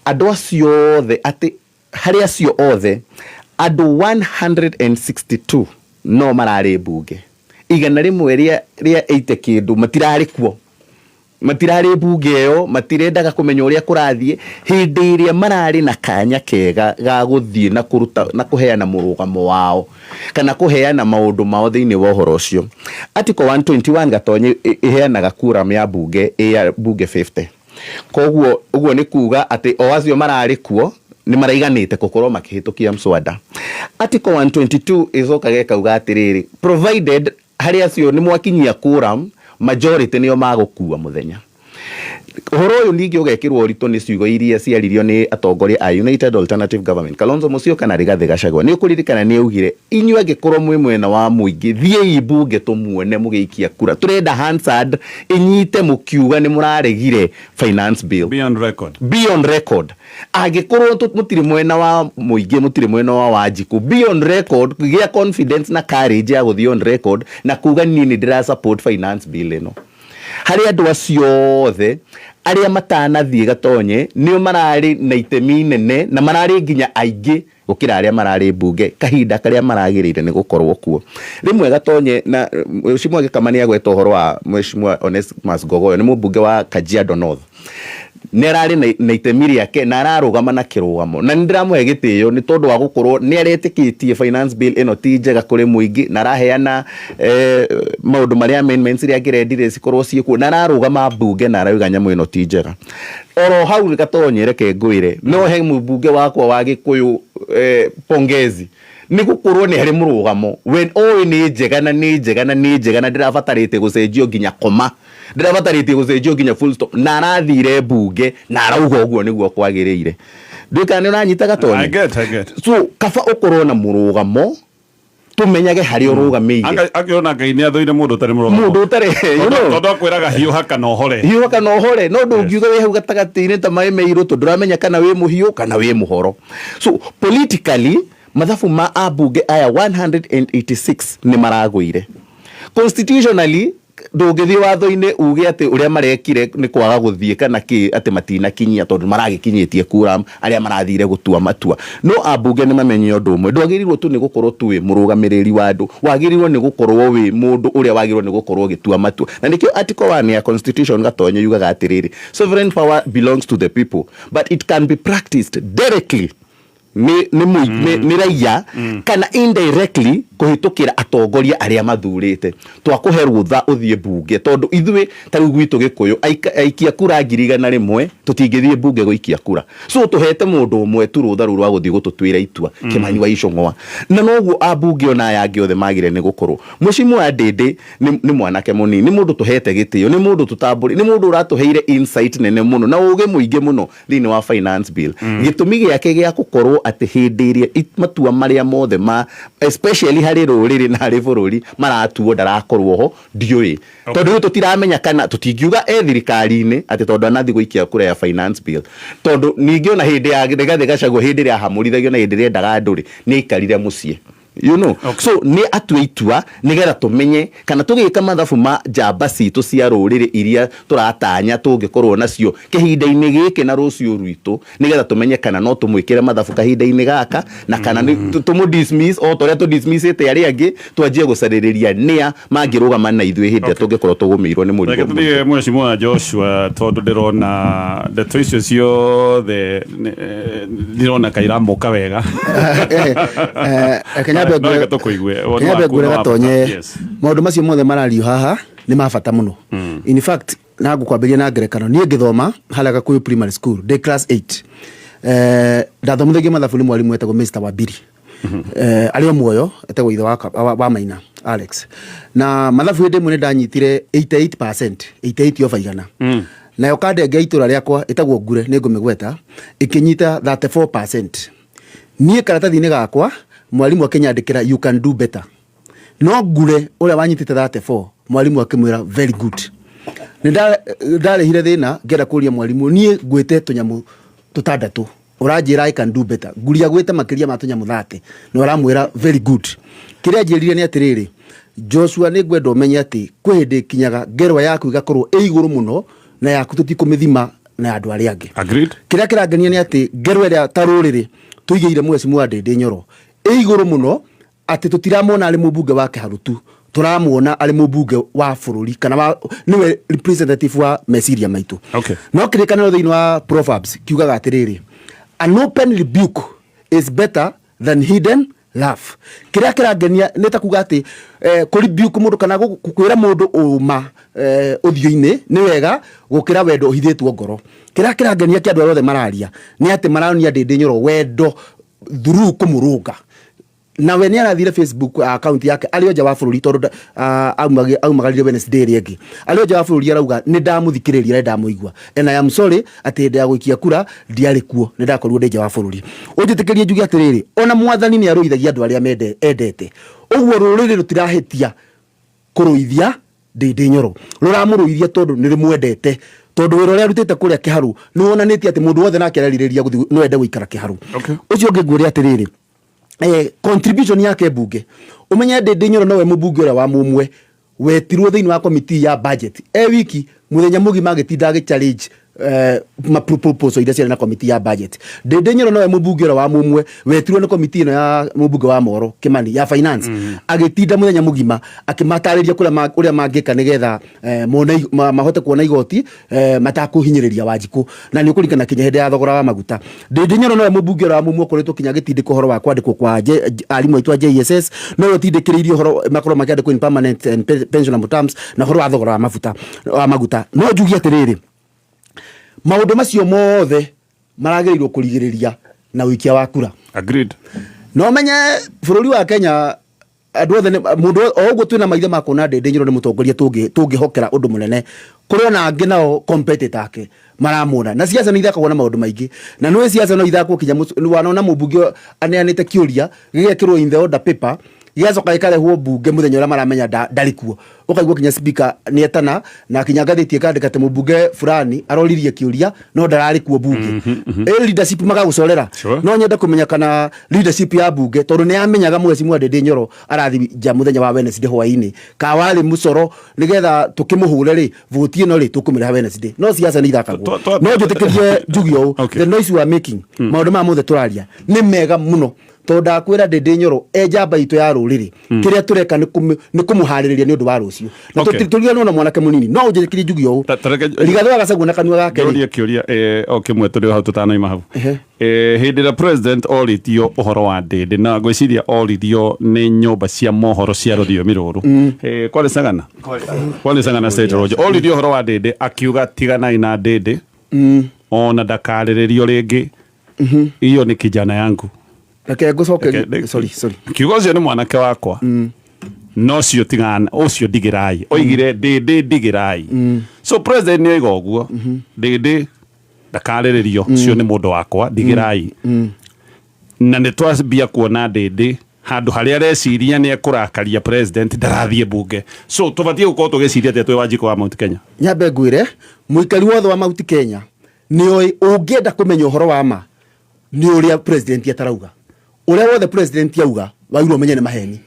Andũ acio othe, atĩ harĩ acio othe andũ 162 no mararĩ mbunge, 100 rĩa 80 kĩndũ matirarĩ kuo, matirarĩ mbunge ĩyo, matirendaga kũmenya ũrĩa kũrathiĩ hĩndĩ ĩrĩa mararĩ na kanya kega ga gũthiĩ na kũruta na kũheana mũrũgamo wao kana kũheana maũndũ mao thĩinĩ wa ũhoro ũcio. Article 121, Gatonye, ĩheanaga quorum ya mbunge ĩ ya mbunge 50. Koguo ũguo nĩ kuga atĩ o acio mararĩ kuo nĩ maraiganĩte gũkorwo makĩhĩtũkia mswada. Article 122 ĩcokaga ĩkauga atĩrĩrĩ, provided harĩ acio nĩ mwakinyia quorum, majority nĩo magũkua mũthenya. Ũhoro ũyũ ningĩ ũgekĩrwo ũritũ nĩ ciugo iria ciaririo nĩ atongoria a United Alternative Government, Kalonzo Musyoka na Rigathĩ Gachagua. Nĩ ũkũririkana nĩ augire, "Inyuĩ angĩkorwo mwĩ mwena wa mũingĩ, thiĩi mbunge tũmuone mũgĩikia kura, tũrenda Hansard ĩnyite mũkiuga nĩ mũraregire finance bill." Be on record. Be on record. Angĩkorwo mũtirĩ mwena wa mũingĩ, mũtirĩ mwena wa Wanjikũ, be on record. Gĩa confidence na courage ya gũthiĩ on record na kuga, "Niĩ nĩ ndĩra support finance bill ĩno." Harĩ andũ acio othe arĩa matanathiĩ, Gatonye, nĩo mararĩ na itemi inene na mararĩ nginya aingĩ gũkĩra arĩa mararĩ mbunge kahinda karĩa maragĩrĩire nĩ gũkorwo kuo. Rĩmwe, Gatonye, na Mheshimiwa Gĩkama nĩ agweta ũhoro wa Mheshimiwa Onesmus Ngogoyo, nĩ mũmbunge wa Kajiado North, nĩ ararĩ na itemi rĩake na ararũgama na kĩrũgamo, na nĩ ndĩramũhe gĩtĩo nĩ tondũ wa gũkorwo nĩ aretĩkĩtie finance bill ĩno ti njega kũrĩ mũingĩ, na araheana maũndũ marĩa amendments iria angĩrendire cikorwo ciĩkuo, na ararũgama mbunge na arauga nyamũ ĩno ti njega. Oro hau, Gatonye, reke ngwĩre, no he mũmbunge wakwa wa Gĩkũyũ pongezi nĩ gũkorwo nĩ harĩ mũrũgamo we oĩ nĩ njega na nĩ njega na nĩ njega na ndĩrabatarĩte gũcenjio nginya koma, ndĩrabatarĩtie gũcenjio nginya full stop, na arathire mbunge na arauga ũguo nĩguo kwagĩrĩire. Ndũĩ kana nĩ ũranyita, Gatonye? I get, I get. So kaba ũkorwo na mũrũgamo, tũmenyage harĩa ũrũgamĩire. Angĩona Ngai nĩ athũire mũndũ ũtarĩ mũrũgamo. Mũndũ ũtarĩ. Tondũ akwĩraga hiũha kana ũhore. Hiũha kana ũhore. No ndũngiuga wĩ hau gatagatĩ-inĩ ta maĩ me irũtũ, ndũramenya kana wĩ mũhiũ kana wĩ mũhoro. So politically, mathabu ma ambunge aya 186 nĩ maragũire. Constitutionally, ndũngĩthiĩ watho-inĩ uge atĩ ũrĩa marekire nĩ kwaga gũthiĩ kana kĩ, atĩ matinakinyia, tondũ maragĩkinyĩtie kura arĩa marathire gũtua matua. No ambunge nĩ mamenye ũndũ ũmwe: ndwagĩrĩirwo tu nĩ gũkorwo tu wĩ mũrũgamĩrĩri wa andũ, wagĩrĩirwo nĩ gũkorwo wĩ mũndũ ũrĩa wagĩrĩirwo nĩ gũkorwo ũgĩtua matua. Na nĩkĩo article 1 ya constitution, Gatonye, yugaga atĩrĩrĩ, "Sovereign power belongs to the people, but it can be practiced directly nĩ raia kana indirectly kũhĩtũkĩra atongoria arĩa mathurĩte." Twakũhe rũtha ũthiĩ mbunge, tondũ ithuĩ ta rĩu gwitũ Gĩkũyũ aikia kura 100,000 tũtingĩthiĩ mbunge gũikia kura, so tũhete mũndũ ũmwe tu rũtha rũu rwa gũthiĩ gũtũtuĩra itua, Kĩmani wa Icũng'wa. Na noguo ambunge ona aya angĩ othe magĩrĩire nĩ gũkorwo. Mheshimiwa Ndĩndĩ nĩ mwanake mũnini, nĩ mũndũ tũhete gĩtĩo, nĩ mũndũ tũtambũri, nĩ mũndũ ũratũheire insight nene mũno na ũgĩ mũingĩ mũno thĩinĩ wa finance bill. Gĩtũmi gĩake gĩa gũkorwo atĩ hĩndĩ ĩrĩa matua marĩa mothe ma especially harĩ rũrĩrĩ na harĩ bũrũri maratuo ndarakorwo ho, ndiũĩ, tondũ rĩu tũtiramenya kana tũtingiuga e thirikari-inĩ atĩ tondũ anathi gũikia kura ya finance bill, tondũ ningĩ ona hĩndĩ ya Rigathĩ Gachagua, hĩndĩ ĩrĩa ahamũrithagio na hĩndĩ ĩrĩa endaga andũ rĩ, nĩ aikarire mũciĩ. So nĩ atue itua nĩgetha tũmenye kana tũgĩka mathabu ma njamba citũ cia rũrĩrĩ iria tũratanya tũngĩkorwo nacio kĩhinda-inĩ gĩkĩ na rũciũ rwitũ, nĩgetha tũmenye kana no tũmwĩkĩre mathabu kahinda-inĩ gaka na kana nĩ tũmũ dismiss o ta ũrĩa tũ dismissĩte arĩa angĩ, twanjie gũcarĩrĩria nĩa mangĩrũgama na ithuĩ hĩndĩ ĩrĩa tũngĩkorwo tũgũmĩirwo nĩ mũrigo Reke mũritũ. Tũthiĩ Mheshimiwa Joshua, tondũ ndĩrona ndeto icio ciothe ndĩrona kairamũka wega. Reke nyambe No reke tũkũigue. Woni nyambe waku ngwĩre nĩ wa bata. Gatonye, maũndũ macio mothe marario haha nĩ ma bata mũno. In fact, na ngũkwambĩria na ngerekano. Niĩ ngĩthoma harĩa Gakuyu Primary School ndĩ class 8, ndathomithagio mathabu nĩ mwarimũ etagwo Mr. Wambiri, arĩ o muoyo, etagwo ithe wa Maina Alex. Na mathabu hĩndĩ ĩmwe nĩ ndanyitire 88%, 88 over 100. Nayo kandenge ya itũra rĩakwa ĩtagwo Ngure, nĩ ngũmĩgweta, ĩkĩnyita 34%. Niĩ karatathi-inĩ gakwa mwarimũ akĩnyandĩkĩra you can do better. No Ngure ũrĩa wanyitĩte 34 mwarimũ akĩmwĩra very good. Nĩ ndarĩhire thĩna ngĩenda kũria mwarimũ niĩ ngwĩte tũnyamũ tũtandatũ ũranjĩra I can do better. Nguria gwĩte makĩria ma tũnyamũ 30 na ũramwĩra very good. Kĩrĩa anjĩrire nĩ atĩrĩrĩ, Joshua nĩ ngwenda ũmenye atĩ kwĩ hĩndĩ ĩkinyaga ngerwa yaku ĩgakorwo ĩ igũrũ mũno na yaku tũtikũmĩthima na ya andũ arĩa angĩ. Agreed. Kĩrĩa kĩrangenia nĩ atĩ ngerwa ĩrĩa ta rũrĩrĩ tũigĩire Mheshimiwa Ndĩndĩ Nyoro ĩ igũrũ mũno atĩ tũtiramuona arĩ mũmbunge wa Kĩharũ tu, tũramuona arĩ mũmbunge wa bũrũri kana wa, nĩwe representative wa meciria maitũ. Okay. No kĩrĩkanĩro thĩinĩ wa Proverbs kiugaga atĩrĩrĩ, an open rebuke is better than hidden love. Kĩrĩa kĩrangenia nĩ ta kuga atĩ kũ rebuke mũndũ kana kwĩra mũndũ ũma ũthiũ-inĩ nĩ wega gũkĩra wendo ũhithĩtwo ngoro. Kĩrĩa kĩrangenia kĩa andũ arĩa othe mararia nĩ atĩ maronia Ndĩndĩ Nyoro wendo through kũmũrũnga. Na we nĩ arathire Facebook account yake arĩ o nja wa bũrũri tondũ aumagarire Wednesday ĩrĩa ĩngĩ. Arĩ o nja wa bũrũri arauga nĩ ndamũthikĩrĩria na nĩ ndamũigua. And I am sorry atĩ hĩndĩ ya gũikia kura ndiarĩ kuo, nĩ ndakorirwo ndĩ nja wa bũrũri. Ũnjĩtĩkĩrie njuge atĩrĩrĩ, ona mwathani nĩ arũithagia andũ arĩa endete. Ũguo rũrĩrĩ rũtirahĩtia kũrũithia Ndĩndĩ Nyoro. Rũramũrũithia tondũ nĩ rũmwendete. Tondũ wĩra ũrĩa arutĩte kũrĩa Kĩharũ nĩ wonanĩtie atĩ mũndũ wothe nake arerirĩria gũthiĩ no ende gũikara Kĩharũ. Okay. Ũcio ũngĩ ngwĩre atĩrĩrĩ, contribution yake mbunge, ũmenye Ndĩndĩ Nyoro nowe mũmbunge ũrĩa wa mũmwe wetirwo thĩinĩ wa committee ya budget e wiki mũthenya mũgima agĩtinda agĩ challenge ma proposal iria ciarĩ na committee ya budget. Ndĩndĩ Nyoro nowe mũmbunge ũrĩa wa mũmwe wetirwo nĩ committee ĩno ya mũmbunge wa Moro Kimani ya finance, agĩtinda mũthenya mũgima akĩmatarĩria kũrĩa ũrĩa mangĩka nĩgetha mone mahote kuona igoti matakũhinyĩrĩria Wanjikũ, na nĩ ũkũringana kinya hĩndĩ ya thogora wa maguta. Ndĩndĩ Nyoro nowe mũmbunge ũrĩa wa mũmwe ũkoretwo kinya agĩtindĩka ũhoro wa kwandĩkwo kwa arimũ aitũ a JSS, nowe ũtindĩkĩrĩirie ũhoro makorwo makĩandĩkwo in permanent and pensionable terms, na ũhoro wa thogora wa mafuta wa maguta. No njugie atĩrĩrĩ, maũndũ macio mothe maragĩrĩirwo kũrigĩrĩria na ũikia wa kura. Agreed. No menye bũrũri wa Kenya andũ othe nĩ- mũndũ o ũguo twĩna maitho ma kuona Ndĩndĩ Nyoro nĩ mũtongoria tũngĩhokera ũndũ mũnene. Kũrĩ ona angĩ nao competitor ake maramuona. Na siasa nĩ ithakagwo na maũndũ maingĩ. Na nĩũĩ siasa no ithakwo kinya wanona mũmbunge aneanĩte kĩũria gĩgekĩrwo in the order paper, gĩgacoka gĩkarehwo mbunge mũthenya ũrĩa maramenya ndarĩ kuo. Ũkaigua kinya speaker nĩ etana na kinya ngathĩti ĩkandĩka atĩ mũmbunge fulani aroririe kĩũria no ndararĩ kuo mbunge. Ĩ leadership magagũcorera. No nyende kũmenya kana leadership ya mbunge tondũ nĩ yamenyaga Mheshimiwa Ndĩndĩ Nyoro arathi nja mũthenya wa Wednesday hwaĩ-inĩ, ka warĩ mũcoro nĩgetha tũkĩmũhũre rĩ, voti ĩno rĩ tũkũmĩreha Wednesday. No siasa nĩ ithakagwo. No njĩtĩkĩrie njuge ũũ, the noise we are making, maũndũ maya mothe tũraria nĩ mega mũno tondũ ndakwĩra Ndĩndĩ Nyoro e njamba itũ ya rũrĩrĩ, kĩrĩa tũreka nĩ kũmũharĩrĩria nĩ ũndũ wa rũciũ. Na tũriganĩrwo na mwanake mũnini. No ũnjĩtĩkĩrie njuge ũũ, Ta reke Rigathĩ wa Gachagua na kanua gake rĩ. Ngĩũria kĩũria o kĩmwe tũrĩ o hau tũtanaima hau. Hĩndĩ ĩrĩa president orĩtio ũhoro wa Ndĩndĩ, na ngwĩciria oririo nĩ nyũmba cia mohoro cia rũthiomi rũrũ. Kwarĩ Sagana? Kwarĩ Sagana State Lodge. Oririo ũhoro wa Ndĩndĩ akiuga tiganai na Ndĩndĩ, ona ndakarĩrĩrio rĩngĩ. Hiyo ni kijana yangu. Reke ngũcokerie. Sorry, sorry. Kiugo ũcio nĩ mwanake wakwa. No ũcio tigana, ũcio ndigĩrai. Oigire Ndĩndĩ ndigĩrai. So president nĩ oiga ũguo. Ndĩndĩ ndakarĩrĩrio, ũcio nĩ mũndũ wakwa, ndigĩrai. Na nĩ twambia kuona Ndĩndĩ handũ harĩa areciria nĩ ekũrakaria president ndarathiĩ mbunge. So tũbatiĩ gũkorwo tũgĩciria atĩa twĩ Wanjikũ wa Mount Kenya? Nyambe ngwĩre, mũikari wothe wa Mount Kenya nĩ oĩ ũngĩenda kũmenya ũhoro wa ma nĩ ũrĩa president atarauga. Ũrĩa wothe president auga wagĩrĩirwo ũmenye nĩ maheni.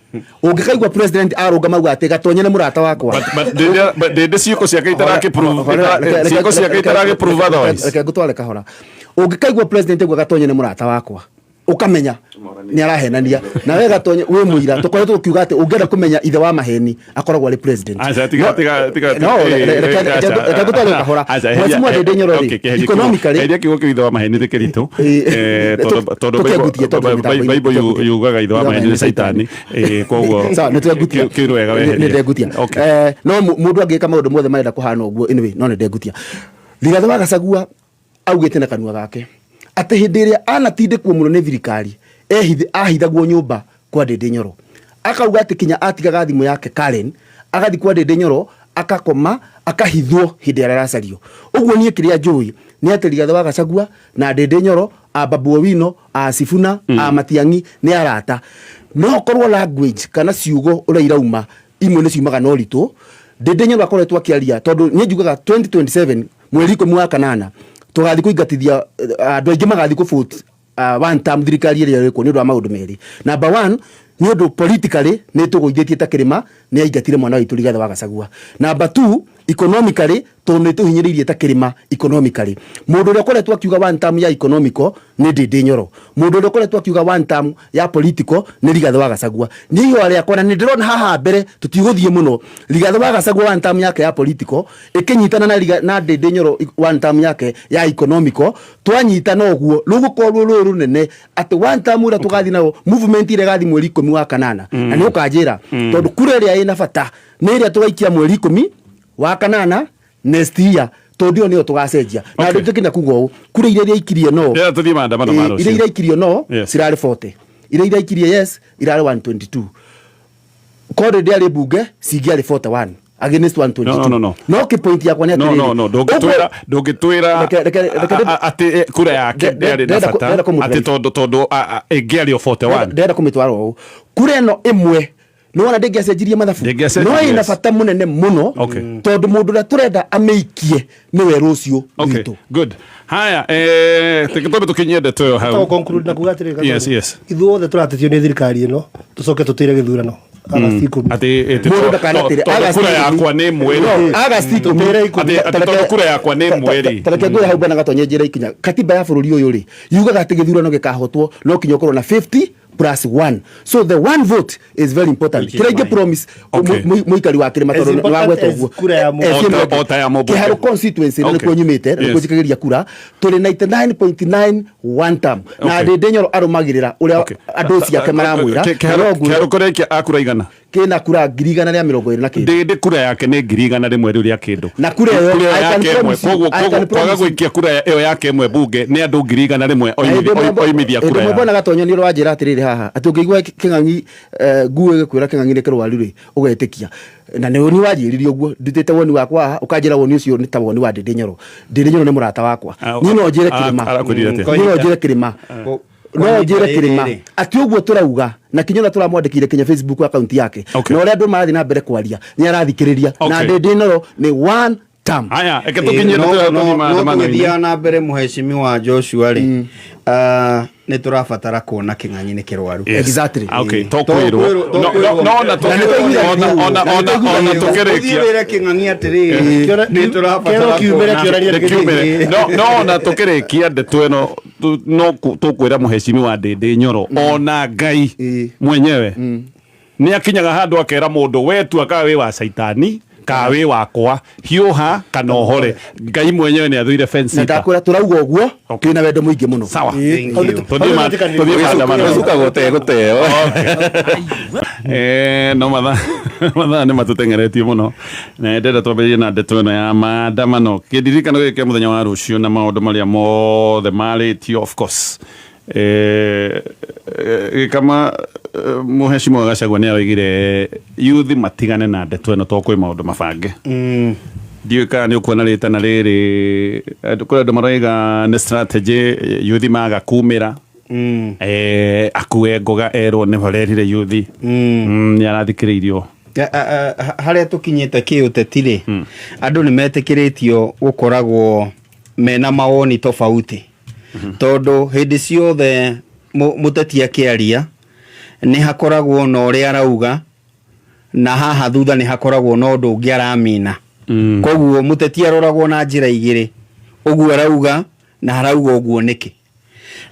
Ũngĩkaigua president arũngama auga atĩ Gatonye nĩ mũrata wakwa. But ndĩndĩ ciĩko ciake itaragĩ-prove, ciĩko ciake itaragĩ-prove otherwise. Reke ngũtware kahora. Ũngĩkaigua president auga Gatonye nĩ mũrata wakwa, ũkamenya nĩ arahenania. Na we Gatonye wĩ mũira, tũkoretwo tũkiuga atĩ ũngĩenda kũmenya ithe wa maheni akoragwo arĩ president. Aca, tiga, No, tiga, tiga, no, tiga, reke aca, reke ngũtware kahora. Aca, eheria, Mheshimiwa Ndĩndĩ Nyoro rĩ, okay, kĩeherie kiugo- economically eheria kiugo kĩu ithe wa maheni nĩ kĩritũ. Tondũ Tũkĩengutie, tondũ mĩtambo-inĩ, Bible tũkĩengutie. yugaga ithe wa maheni nĩ Caitani. Koguo Sawa, nĩ twengutia. kĩu nĩ wega Nĩ weherie. ndengutia. Okay. No mũndũ angĩka maũndũ mothe marenda kũhana ũguo, anyway, no nĩ ndengutia. Rigathĩ wa Gachagua augĩte na kanua gake atĩ hĩndĩ ĩrĩa anatindĩkwo mũno nĩ thirikari ahithagwo nyũmba kwa Ndĩndĩ Nyoro. Akauga atĩ kinya atigaga thimũ yake Karen, agathiĩ kwa Ndĩndĩ Nyoro Akakoma, akahithwo hĩndĩ ĩrĩa aracario. Ũguo niĩ kĩrĩa njũĩ nĩ atĩ Rigathĩ wa Gachagua na Ndĩndĩ Nyoro, a Babu Owino, a Sifuna, a Matiang'i nĩ arata. No korwo language kana ciugo ũrĩa irauma imwe nĩ ciumaga na ũritũ. Ndĩndĩ Nyoro akoretwo akĩaria tondũ niĩ njugaga 2027 mweri 18 tũgathiĩ kũingatithia andũ aingĩ magathiĩ kũ vote one term thirikari ĩrĩa ĩrĩkuo nĩ ũndũ wa maũndũ merĩ. Number one, nĩ ũndũ politically nĩ tũgũithĩtie ta kĩrĩma nĩ aingatire mwana witũ Rigathĩ wa Gachagua. Number two, economically tondũ nĩ tũhinyĩrĩirie ta kĩrĩma economically. Mũndũ ũrĩa ũkoretwo akiuga one term ya economical nĩ Ndĩndĩ Nyoro. Mũndũ ũrĩa ũkoretwo akiuga one term ya political nĩ Rigathĩ wa Gachagua. Niĩ ihũa rĩakwa na nĩ ndĩrona haha mbere tũtigũthiĩ mũno, Rigathĩ wa Gachagua one term yake ya political ĩkĩnyitana na Riga, na Ndĩndĩ Nyoro one term yake ya economical, twanyitana ũguo rũgũkorwo rũĩ rũnene atĩ one term ũrĩa tũgathiĩ nayo movement ĩrĩa ĩgathiĩ mweri 18. Na nĩ ũkanjĩra tondũ kura ĩrĩa ĩna bata nĩ ĩrĩa tũgaikia mweri 18 next year, tondũ ĩyo nĩyo tũgacenjia na andũ nginya kuga ũũ, kura iria iraikirie no Rĩrĩa tũthiĩ maandamano ma rũciũ. Iria iraikirio no cirarĩ 40, iria iraikirie yes irarĩ 122. Korwo ndĩarĩ mbunge cingĩarĩ 41 against 122. No, no, no, no. No kĩ point yakwa nĩ No, atĩrĩrĩ, no, no, ndũngĩtwĩra ndũngĩtwĩra atĩ kura yake ndĩarĩ na bata ndĩrenda kũmũ atĩ drive. tondũ ĩngĩarĩ o 41. Ndĩrenda kũmĩtwara ũũ, kura ĩno ĩmwe nĩwona ndĩngĩacenjirie mathabu, Ndĩngĩacenjirie, no ĩna bata mũnene mũno tondũ mũndũ ũrĩa tũrenda amĩikie nĩwe rũciũ witũ. Good. Haya, twambe tũkinyie ndeto ĩyo hau. Tũ conclude na kuga atĩrĩrĩ, Yes. Ithuothe tũratetio nĩ thirikari ĩno, tũcoke tũtĩre gĩthurano Agasti 10. Atĩ Mũndũ ndakanatĩre. tondũ Agasti kura 10. yakwa nĩ ĩmwe No, rĩ. Agasti 10. Tũtĩre 10. Atĩ tondũ kura yakwa nĩ ĩmwe rĩ. Tareke ngwĩre hau, bwana Gatonye, njĩra ikinya katiba ya bũrũri ũyũ rĩ, yugaga atĩ gĩthurano gĩkahotwo no kinya ũkorwo na 50 plus 1, so the one vote is very important. Kĩrĩa ingĩ promise mũikari wa kĩrĩma As tondũ nĩ important wagweta as ũguo. kura ya mũmbunge. O ta ya mũmbunge. Kĩharũ constituency na nĩkuo nyumĩte na nĩkuo njikagĩria kura, tũrĩ 99.9 one term na Ndĩndĩ Nyoro arũmagĩrĩra ũrĩa andũ ciake maramwĩra. Na no ngwĩre Kĩharũ kũrĩa akura igana kĩna kura 120,000 na kĩndũ. Ndĩndĩ kura yake nĩ 100,000 rĩu rĩa kĩndũ. Na kura ĩyo, Kura ĩyo I can yake ĩmwe promise you, koguo I can koguo kwaga promise you. gũikia kura ĩyo yake ĩmwe bunge nĩ andũ 100,000 oimithia kura Hĩndĩ ĩmwe yao. bwana Gatonyo nĩ ũranjĩra atĩrĩrĩ haha atĩ ũngĩigua kĩng'ang'i nguo ĩgĩkwĩra kĩng'ang'i nĩ kĩrwaru rĩ, ũgetĩkia na nĩ ni wanjĩrire ũguo ndutĩte woni wakwa haha, ũkanjĩra woni ũcio nĩ ta woni wa Ndĩndĩ Nyoro. Ndĩndĩ Nyoro nĩ mũrata wakwa. Niĩ no njĩre kĩrĩma, Arakwĩrire atĩa? niĩ no njĩre kĩrĩma, no njĩre kĩrĩma atĩ ũguo tũrauga na kinya ũrĩa tũramwandĩkire kinya Facebook account yake na ũrĩa andũ marathiĩ na mbere kwaria nĩ arathikĩrĩria na Ndĩndĩ Nyoro nĩ one term. Haya, reke tũkinyie ndeto ĩyo No tũthiĩ maandamano-inĩ. tũgĩthiaga na mbere, mũhecimiwa Joshua rĩ, nĩ tũrabatara kuona kĩng'ang'i nĩ kĩrwaru. Yes. Exactly. Okay, to kwĩrwo. To kwĩrwo. No, ona Na nĩ twaiguire ona na nĩ ona twaiguire ona Ũthiĩ tũkĩrĩkia wĩre kĩng'ang'i atĩrĩrĩ, nĩ tũrabatara Kĩero kiumĩre kuona. kĩonanie Nĩ kiumĩre. No ona tũkĩrĩkia ndeto ĩno no tũkwĩra mũhecimiwa Ndĩndĩ Nyoro ona Ngai mwenyewe nĩ akinyaga handũ akera mũndũ we tua kana wĩ wa caitani kana wĩ wakwa, hiũha kana ũhore. Ngai mwenyewe nĩ athũire Na fence. ndakwĩra tũrauga ũguo twĩna wendo mũingĩ mũno. Sawa. Thank you. Tũthiĩ maandamano. Gũcuka gũtegũteo. No mathaa nĩ matũteng'eretie mũno na ndĩrenda twambĩrĩrie na ndeto ĩno ya maandamano, kĩndirikano gĩkĩ kĩa mũthenya wa rũciũ na maũndũ marĩa mothe marĩtio. Of course, gĩkama mũhecimiwa Gachagua nĩ aroigire youth matigane na ndeto ĩno to kwĩ maũndũ mabange. Ndiũĩ kana nĩ ũkuona rĩtana rĩrĩ, kũrĩ andũ maroiga nĩ strategy youth maga kumĩra, akue ngoga erwo nĩ horerire youth. Nĩ arathikĩrĩirio. Harĩa tũkinyĩte kĩũteti rĩ, andũ nĩ metĩkĩrĩtio gũkoragwo mena mawoni tofauti, tondũ hĩndĩ ciothe mũteti akĩaria nĩ hakoragwo na ũrĩa arauga na haha thutha nĩ hakoragwo na ũndũ ũngĩ aramina. Koguo mũteti aroragwo na njĩra igĩrĩ, ũguo arauga na arauga ũguo nĩkĩ.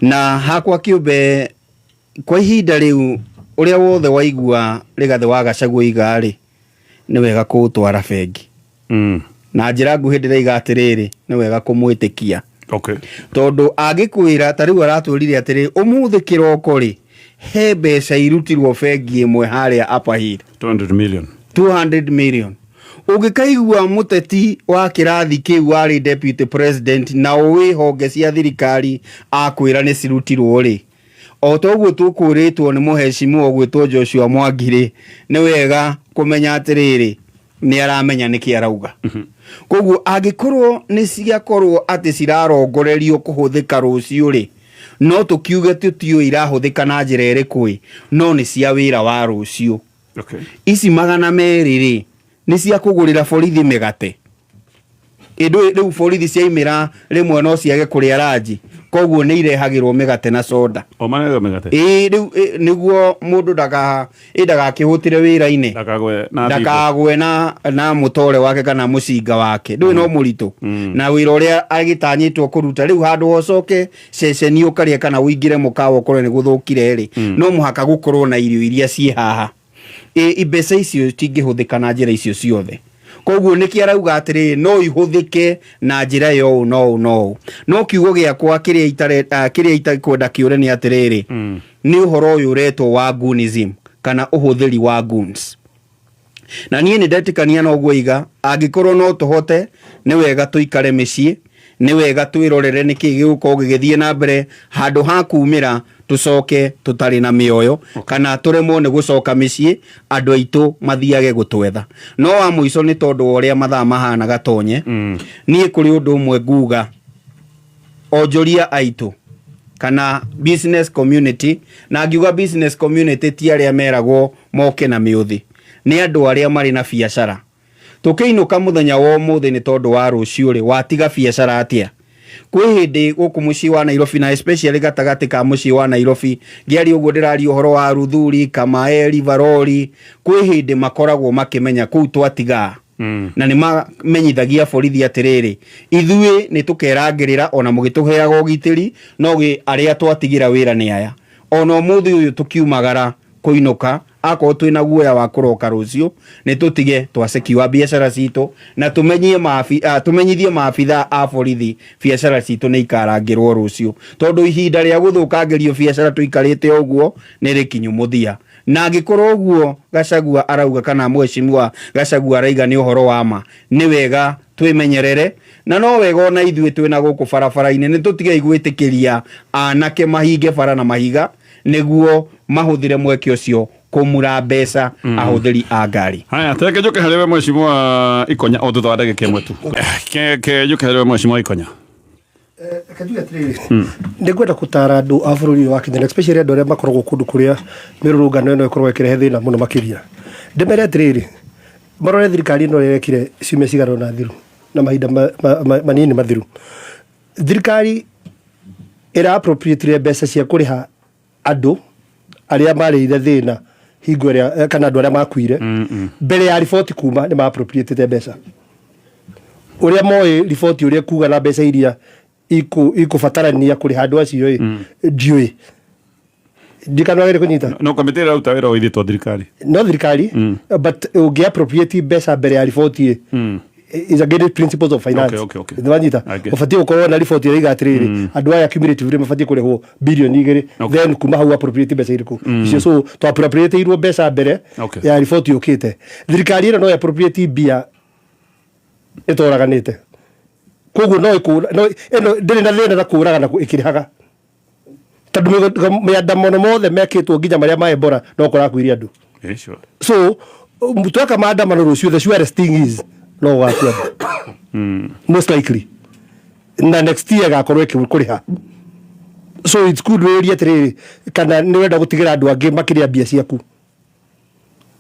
Na hakwa kĩũmbe, kwa ihinda rĩu, ũrĩa wothe waigua Rigathĩ wa Gachagua oiga rĩ, nĩ wega kũũtwara bengi. Na njĩra nguhĩ ndĩraiga atĩrĩrĩ, nĩ wega kũmwĩtĩkia tondũ angĩkwĩra ta rĩu aratwĩrire atĩrĩ ũmũthĩ kĩroko rĩ, he mbeca irutirwo bengi ĩmwe harĩa Upper Hill. 200 million. 200 million. Ũngĩkaigua mũteti wa kĩrathi kĩu warĩ deputy president na ũĩ honge cia thirikari akwĩra nĩ cirutirwo rĩ, o ta ũguo tũkwĩrĩtwo nĩ mũhecimiwa ũgwĩtwo Joshua Mwangi rĩ, nĩ wega kũmenya atĩrĩrĩ, Nĩ aramenya nĩkĩ arauga. Koguo angĩkorwo nĩ ciakorwo atĩ cirarongorerio kũhũthĩka rũciũ rĩ, no tũkiuge tũtiũĩ irahũthĩka na njĩra ĩrĩkũ ĩ, no nĩ cia wĩra wa rũciũ. Ici 200 rĩ, nĩ cia kũgũrĩra borithi mĩgate. Ĩndũ rĩu borithi ciaimĩra rĩmwe no ciage kũrĩa ranji, koguo nĩ irehagĩrwo mĩgate na soda. O marehagĩrwo mĩgate? Ĩĩ, rĩu nĩguo mũndũ ndaka ĩ ndagakĩhũtĩre wĩra-inĩ. Ndakagwe na thimbũ. Ndakagwe na mũtore wake kana mũcinga wake. Ndũĩ no mũritũ. Na wĩra ũrĩa agĩtanyĩtwo kũruta rĩu handũ ũcoke ceceni ũkarĩe kana ũingĩre mũkawa ũkorwo nĩ gũthũkire rĩ, no mũhaka gũkorwo na irio iria ciĩ haha. Ĩ mbeca icio itingĩhũthĩka na njĩra icio ciothe. Koguo nĩkĩ arauga atĩrĩrĩ, no ihũthĩke na njĩra ya ũũ na ũũ na ũũ. No kiugo gĩakwa kĩrĩa kĩrĩa itakwenda kĩũre nĩ atĩrĩrĩ, nĩ ũhoro ũyũ ũretwo wa goonism kana ũhũthĩri wa goons. Na niĩ nĩ ndetĩkania na ũguo iga, angĩkorwo no tũhote, nĩ wega tũikare mĩciĩ, nĩ wega twĩrorere nĩkĩ gĩgũkorwo gĩgĩthiĩ na mbere, handũ ha kumĩra tũcoke tũtarĩ na mĩoyo, kana tũremwo nĩ gũcoka mĩciĩ, andũ aitũ mathiage gũtwetha. No wa mũico nĩ tondũ wa ũrĩa mathaa mahana Gatonye, niĩ kũrĩ ũndũ ũmwe nguga, onjoria aitũ kana business community, na ngiuga business community ti arĩa meragwo moke na mĩũthĩ, nĩ andũ arĩa marĩ na biacara. Tũkĩinũka mũthenya wa ũmũthĩ nĩ tondũ wa rũciũ rĩ, watiga biacara atĩa? Kwĩ hĩndĩ gũkũ mũciĩ wa Nairobi na especially gatagatĩ ka mũciĩ wa Nairobi, ngĩaria ũguo ndĩraria ũhoro wa Ruthuri, Kamae, Rivaroli, kwĩ hĩndĩ makoragwo makĩmenya kũu twatiga. Na nĩ mamenyithagia borithi atĩrĩrĩ, ithuĩ nĩ tũkerangĩrĩra ona mũgĩtũheaga ũgitĩri, no arĩa twatigĩra wĩra nĩ aya. Ona ũmũthĩ ũyũ tũkiumagara kũinũka, akorwo twĩna guoya wa kũroka rũciũ, nĩ tũtige twasekiwa biacara citũ, na tũmenyithie maabitha a borithi biacara citũ nĩ ikarangĩrwo rũciũ. Tondũ ihinda rĩa gũthũkangĩrio biacara tũikarĩte ũguo nĩ rĩkinyu mũthia. Na angĩkorwo ũguo Gachagua arauga kana mheshimiwa Gachagua araiga nĩ ũhoro wa ma, nĩ wega twĩmenyerere, na no wega ona ithuĩ twĩna gũkũ barabara-inĩ nĩ tũtigei gwĩtĩkĩria anake mahinge bara na mahiga nĩguo mahũthĩre mweke ũcio kũmura mbeca ahũthĩri a ngari. Haya, teke njuke harĩ we mheshimiwa Ikonya o thutha wa ndagĩka ĩmwe tu. Ke njuke harĩ we mheshimiwa Ikonya. Reke njuge atĩrĩrĩ, nĩ ngwenda gũtara andũ a bũrũri ũyũ wa Kenya, na especially andũ arĩa makoragwo kũndũ kũrĩa mĩrũrũngano ĩno ĩkoragwo ĩkĩrehe thĩna mũno makĩria. Ndĩmere atĩrĩrĩ, marore thirikari ĩno ũrĩa ĩrekire ciumia cigana ũna thiru na mahinda manini mathiru. Thirikari ĩra appropriate mbeca cia kũrĩha andũ arĩa marĩire thĩna hingo ĩrĩa, kana andũ arĩa makuire mbere ya riboti kuma, nĩ ma appropriate mbeca. Ũrĩa moĩ riboti ũrĩa kuga na mbeca iria ikũbatarania kũrĩha andũ acio ĩ, ndiũĩ. Ndikana wagĩrĩire kũnyita. No kamĩtĩ ĩraruta wĩra ũithĩtwo thirikari. No thirikari, but ũngĩ appropriate mbeca mbere ya riboti ĩ, is against principles of finance. Okay. Nĩ wanyita? I get. Ũbatiĩ gũkorwo na riboti ĩrĩa iga atĩrĩrĩ, andũ aya cumulatively mabatiĩ kũrĩhwo bilioni 2, then kuma hau appropriate mbeca irĩkũ icio. So to appropriate mbeca mbere ya riboti yũkĩte. Thirikari ĩno no appropriate mbia ĩtoraganĩte, koguo no no ĩno ndĩrĩ na thĩna na kũragana ĩkĩrĩhaga, tondũ mĩandamano mothe mekĩtwo nginya marĩa ma Ebola no kũrakuire andũ. Yeah, sure. So tweka maandamano rũciũ, the surest thing is no gũgakua andũ most likely, na next year ĩgakorwo ĩkĩkũrĩha. So it's good wĩyũrie atĩrĩrĩ, kana nĩ ũrenda gũtigĩra andũ angĩ makĩrĩa mbia ciaku.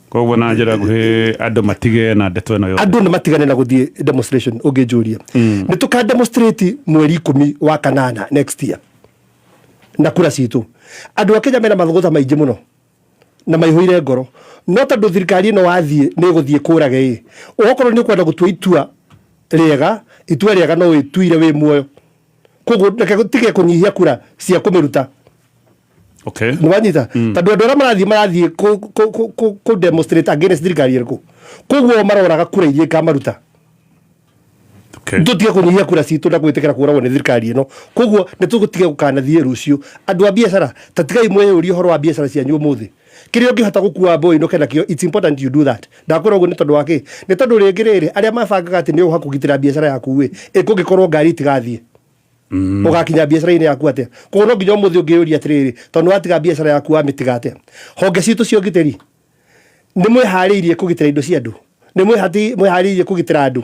Koguo na njĩra nguhĩ andũ matige na ndeto ĩno yothe. Andũ nĩ matigane na gũthiĩ demonstration. Ũngĩnjũria, nĩ tũka demonstrate mweri 10 wa kanana next year na kura citũ. Andũ a Kenya mena mathũgũta maingĩ mũno na maihũire ngoro, no tondũ thirikari ĩno wathiĩ nĩ ĩgũthiĩ kũrage ĩ, okorwo nĩ ũkwenda gũtua itua rĩega, itua rĩega no wĩtuire wĩ muoyo. Koguo reke tige kũnyihia kura cia kũmĩruta. Nĩ wanyita? Tondũ andũ arĩa marathiĩ kũ demonstrate against thirikari ĩrĩkũ, koguo maroraga kura iria ikamaruta. Tũtige kũnyihia kura citũ na gwĩtĩkĩra kũragwo nĩ thirikari ĩno. Koguo nĩ tũgũtiga gũkanathiĩ rũciũ. Andũ a biacara, ta tigai mwĩyũrie ũhoro wa biacara cianyu ũmũthĩ. Kĩrĩa ũngĩhota gũkua mbũĩ inũke nakĩo, it's important you do that. Ndakwĩra ũguo nĩ tondũ wa kĩ? Nĩ tondũ rĩngĩ rĩrĩ, arĩa mabangaga atĩ nĩ ũgũka kũgitĩra biacara yaku ĩ, kũngĩkorwo ngari itigathiĩ, ũgakinya biacara-inĩ yaku atĩa? Koguo no nginya ũmũthĩ ũngĩyũria atĩrĩrĩ, tondũ nĩ watiga biacara yaku, wamĩtiga atĩa? Honge citũ cia ũgitĩri, nĩ mwĩharĩirie kũgitĩra indo cia andũ? Nĩ mwĩharĩirie kũgitĩra andũ?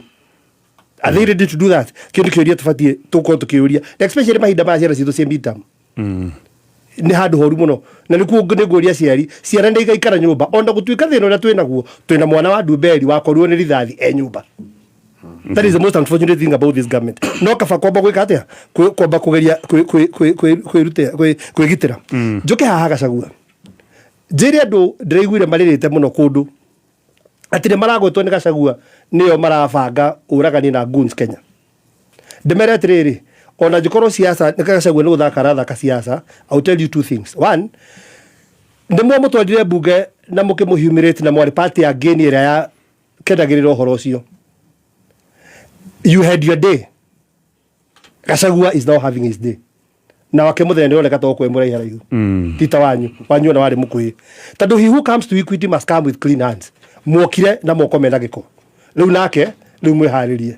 Are they ready to do that? Kĩu nĩ kĩũria tũbatiĩ tũkorwo tũkĩũria, especially mahinda maya ciana citũ ciĩ midterm. Nĩ handũ horu mũno, na nĩkuo nĩ ngũria aciari, ciana nĩ igaikara nyũmba ona gũtuĩka thĩna ũrĩa twĩ naguo. Twĩna mwana wa Ndumberi wakorirwo nĩ rithathi e nyũmba. That is the most unfortunate thing about this government. No kaba kwamba gwĩka atĩa? Kwamba kũgeria kwĩrutĩra, kwĩgitĩra. Njũke haha Gachagua, njĩre andũ ndĩraiguire marĩrĩte mũno kũndũ atĩ nĩ maragwetwo nĩ Gachagua nĩo marabanga ũragani na goons Kenya. Ndĩmere atĩrĩrĩ, ona angĩkorwo siasa nĩ Gachagua nĩ gũthaka arathaka siasa, I will tell you two things. One, nĩ mwamũtwarire mbunge na mũkĩmũ na mwarĩ party ya ngĩni ĩrĩa ya kendagĩrĩra ũhoro ũcio. You had your day. Gachagua is now having his day, na wake mũthenya nĩ ũroneka to kwĩ mũraiha raihu, ti ta wanyu. Wanyu ona warĩ mũkuhĩ, tondũ he who comes to equity must come with clean hands. Mwokire na moko mena gĩko. Rĩu nake, rĩu mwĩharĩrie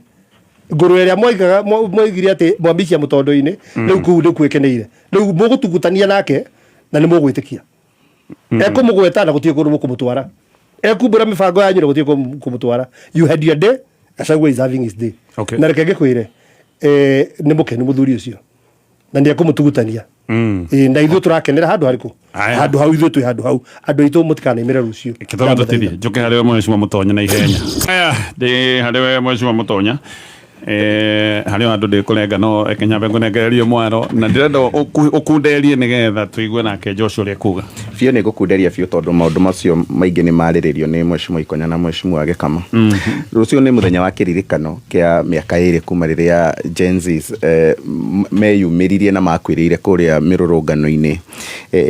ngũrwe ĩrĩa mwoigaga, mwoigire atĩ mwamicia mũtondo-inĩ. Rĩu kũu nĩ kwĩkeneire. Rĩu mũgũtugutania nake na nĩ mũgwĩtĩkia ekũmũgweta na gũtirĩ kũndũ mũkũmũtwara, ekumbũra mĩbango yanyu na gũtirĩ kũndũ mũkũmũtwara. You had your day. Gachagua is having his day. Na reke ngĩkwĩre, nĩ mũkenu mũthuri ũcio na nĩ ekũmũtugutania. Na ithuĩ tũrakenera handũ harĩkũ? Aya. Handũ hau ithuĩ twĩ handũ hau. Andũ aitũ, mũtikanaimĩre rũciũ. Kĩthomo tũtithie, njũke harĩ we Mheshimiwa Mũtonya na ihenya. Aya, ndĩ harĩ we Mheshimiwa Mũtonya. Harĩ o handũ ndĩkũrenga, no reke nyambe ngũnengererie mwaro na ndĩrenda ũkunderie nĩgetha tũigue nake Joshua ũrĩa ekuga. Biũ, nĩ ngũkunderia biũ, tondũ maũndũ macio maingĩ nĩ marĩrĩrio nĩ Mheshimiwa Ikonya na Mheshimiwa Gĩkama. Rũciũ nĩ mũthenya wa kĩririkano kĩa mĩaka 2 kuma rĩrĩa Gen Zs meyumĩririe na makuĩrĩire kũrĩa mĩrũrũngano-inĩ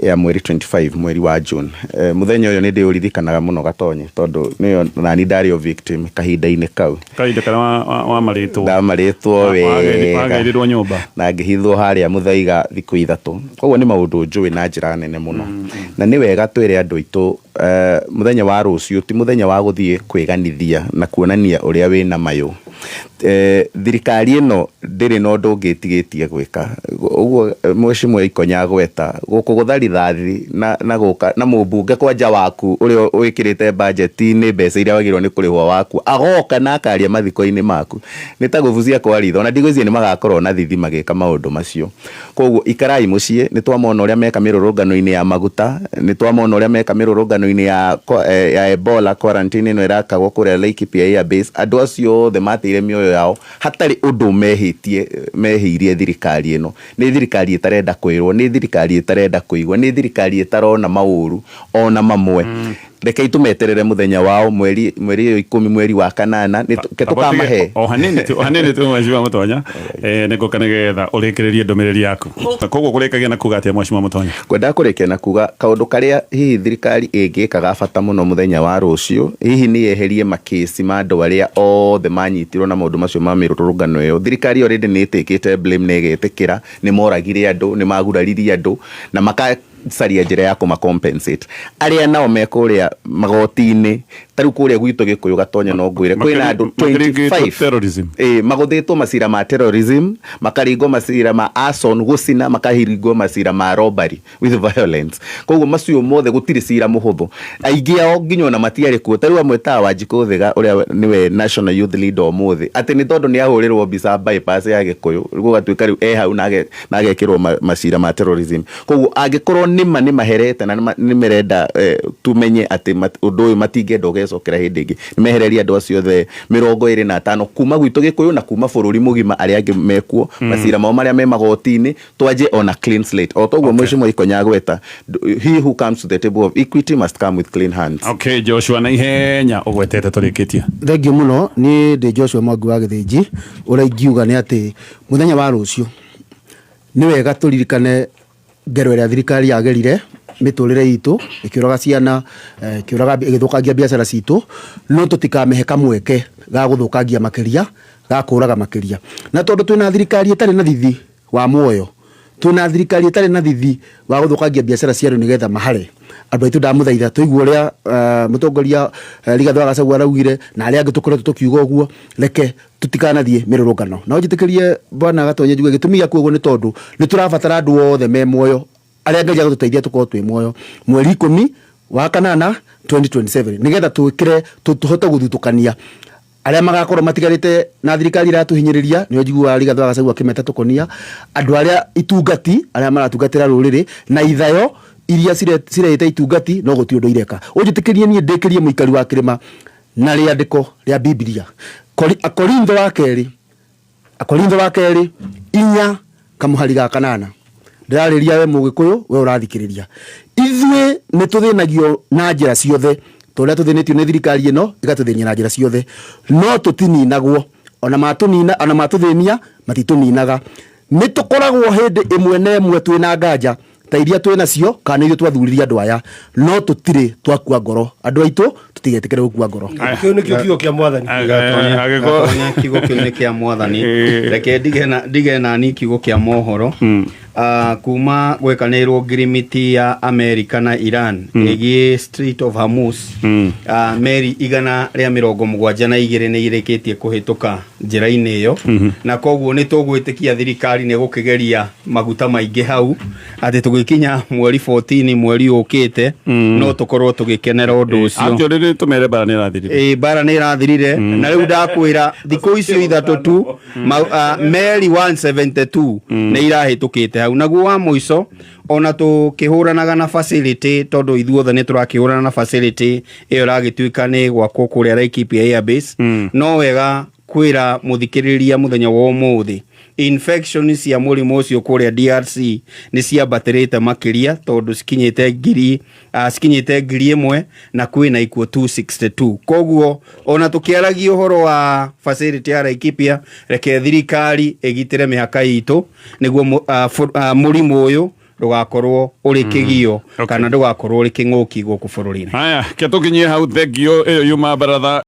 ya mweri 25 mweri wa June. Mũthenya ũyũ nĩ ndĩũririkanaga mũno, Gatonye, tondũ nĩyo nani ndarĩ o victim kahinda-inĩ kau. Kahinda karĩa wamarĩtwo. Ndamarĩtwo wega. Wagĩrĩrwo nyũmba. Na ngĩhithwo harĩa Mũthaiga thikũ 3. Koguo nĩ maũndũ njũĩ na njĩra nene mũno, na nĩ wega twĩre andũ aitũ, mũthenya wa rũciũ ti mũthenya wa gũthiĩ kwĩganithia na kuonania ũrĩa wĩna mayũ. Thirikari ĩno ndĩrĩ na ũndũ ũngĩ ĩtigĩtie gwĩka. Ũguo Mheshimiwa Ikonya agweta gũkũgũtha rithathi na gũka na mũmbunge kwanja waku ũrĩa wĩkĩrĩte bajeti-inĩ mbeca iria wagĩrĩirwo nĩ kũrĩhwo waku, agoka na akaria mathiko-inĩ maku, nĩ ta gũbucia kwa ritho. Ona ndigwĩciria nĩ magakorwo na thithi magĩka maũndũ macio. Koguo ikarai mũciĩ. Nĩ twamona ũrĩa meka mĩrũrũngano-inĩ ya maguta, nĩ twamona ũrĩa meka mĩrũrũngano-inĩ ya Ebola quarantine ĩno ĩrakagwo kũrĩa Laikipia Air Base. Andũ acio othe mateire mĩoyo yao hatarĩ ũndũ mehĩtie mehĩirie thirikari ĩno. Nĩ thirikari ĩtarenda kwĩrwo, nĩ thirikari ĩtarenda kũigua, nĩ thirikari ĩtarona maũru ona mamwe. Rekei tũmeterere mũthenya wao mweri ũyũ 10 mweri wa kanana, nĩ ke tũkamahe. O hanini tu, Mheshimiwa Mũtonya, nĩ ngũka nĩgetha ũrĩkĩrĩrie ndũmĩrĩri yaku. Koguo kũrĩkagia na kuga atĩa, Mheshimiwa Mũtonya? Ngwendaga kũrĩkia na kuga kaũndũ karĩa hihi thirikari ĩngĩka ga bata mũno mũthenya wa rũciũ, hihi nĩ yeherie makĩci ma andũ arĩa othe manyitirwo na maũndũ macio ma mĩrũrũngano ĩyo. Thirikari already nĩ ĩtĩkĩte blame na ĩgetĩkĩra nĩ moragire andũ, nĩ maguraririe andũ, na makacaria njĩra ya kũma compensate arĩa nao me kũrĩa magoti-inĩ. Ta rĩu kũrĩa gwitũ Gĩkũyũ, Gatonya, no ngwĩre kwĩna andũ Makĩringĩtwo 25 terrorism. Ĩ, magũthĩtwo macira ma terrorism, makaringwo macira ma arson, gũcina, makaringwo macira ma robbery with violence. Koguo macio mothe gũtirĩ cira mũhũthũ. Aingĩ ao nginya ona matiarĩ kuo. Ta rĩu amwe ta Wanjikũ Thiga, ũrĩa nĩwe national youth leader ũmũthĩ, atĩ nĩ tondũ nĩ ahũrĩrwo mbica bypass ya Gĩkũyũ, gũgatuĩka rĩu e hau na agekĩrwo macira ma terrorism. Koguo angĩkorwo nĩma nĩ maherete na nĩ merenda tumenye atĩ ũndũ ũyũ matingĩenda ũgecokera hĩndĩ ĩngĩ, nĩ mehererie andũ acio othe 25 kuma gwitũ Gĩkũyũ na kuma bũrũri mũgima arĩa angĩ mekuo, macira mao marĩa me magoti-inĩ, twanjie on a clean slate, o toguo Mheshimiwa Ikonya agweta, he who comes to the table of equity must come with clean hands. Okay, Joshua, na ihenya ũgwetete tũrĩkĩtie. Thengiũ mũno. Niĩ ndĩ Joshua Mwangi wa Gĩthĩnji. Ũrĩa ingiuga nĩ atĩ mũthenya wa rũciũ nĩ wega tũririkane ngero ĩrĩa thirikari yagerire mĩtũrĩre itũ, ĩkĩũraga ciana, ĩkĩũraga, ĩgĩthũkangia biacara citũ, no tũtikamĩhe kamweke ga gũthũkangia makĩria, ga kũraga makĩria. Na tondũ twĩna thirikari ĩtarĩ na thithi wa muoyo, twĩna thirikari ĩtarĩ na thithi wa gũthũkangia biacara cia andũ nĩgetha mahare andũ aitũ, ndamũthaitha tũigue ũrĩa mũtongoria Rigathĩ wa Gachagua araugire na arĩa angĩ tũkoretwo tũkiuga ũguo. Reke tũtikanathiĩ mĩrũrũngano. No njĩtĩkĩrie, bwana Gatonye, njuge gĩtũmi gĩa kuga ũguo nĩ tondũ nĩ tũrabatara andũ othe me muoyo, arĩa Ngai agũtũteithia tũkorwo twĩ muoyo mweri 10 wa kanana. 2027 nigetha twikire tuhote guthutukania arĩa magakorwo matigarĩte na thirikari ĩratũhinyĩrĩria. Nĩo njiguaga Rigathĩ wa Gachagua akĩmeta tũkonia andũ arĩa itungati arĩa maratungatĩra rũrĩrĩ na ithayo iria cirehete itungati, no gũtirĩ ũndũ ireka. Ũnjĩtĩkĩrie niĩ ndĩkĩrie, mũikari wa kĩrĩma, na rĩandĩko rĩa Biblia. Akorintho wa kerĩ, Akorintho wa kerĩ 4 kamũhari ga 8. Ndĩrarĩria we Mũgĩkũyũ, we ũrathikĩrĩria. Ithuĩ nĩ tũthĩnagio na njĩra ciothe, ta ũrĩa tũthĩnĩtio nĩ thirikari ĩno, ĩgatũthĩnia na njĩra ciothe, no tũtininagwo. Ona matũnina, ona matũthĩnia, matitũninaga. Nĩ tũkoragwo hĩndĩ ĩmwe na ĩmwe twĩna nganja ta iria twĩ nacio kana nĩ ithuĩ twathurire andũ aya, no tũtirĩ twakua ngoro. Andũ aitũ, tũtigetĩkĩre gũkua ngoro. Kĩu nĩkĩo kiugo kĩa Mwathani. Agĩkorwo Gatonya, kiugo kĩu nĩ kĩa Mwathani. Reke ndige nani kiugo kĩa mohoro. Kuma gwekanĩirwo ngirimiti ya Amerika na Iran ĩgiĩ Strait of Hormuz, meri 172 nĩ irĩkĩtie kũhĩtũka njĩra-inĩ ĩyo, na koguo nĩ tũgwĩtĩkia thirikari nĩ gũkĩgeria maguta maingĩ hau, atĩ tũgĩkinya mweri 14 mweri ũkĩte no tũkorwo tũgĩkenera ũndũ ũcio. Atĩ rĩrĩ tũmere bara nĩ ĩrathirire. Ĩ, bara nĩ ĩrathirire, na rĩu ndakwĩra thikũ icio 3 tu meri 172 nĩ irahĩtũkĩte hau. Naguo wa mũico, ona tũkĩhũranaga na facility, tondũ ithuothe nĩ tũrakĩhũrana na facility ĩyo ĩragĩtuĩka nĩ gwakwo kũrĩa Laikipia Airbase, no wega kwĩra mũthikĩrĩria mũthenya wa ũmũthĩ infection cia mũrimũ ũcio kũrĩa DRC nĩ ciambatĩrĩte makĩria, tondũ cikinyĩte 1,000 na kwĩna ikuũ 262. Koguo ona tũkĩaragia ũhoro wa facility ya Laikipia, reke thirikari ĩgitĩre mĩhaka itũ nĩguo mũrimũ ũyũ ndũgakorwo ũrĩ kĩgio kana ndũgakorwo ũrĩ kĩng'ũki gũkũ bũrũri-inĩ. Haya, ke tũkinyie hau. Thengio ĩyo yuma baratha.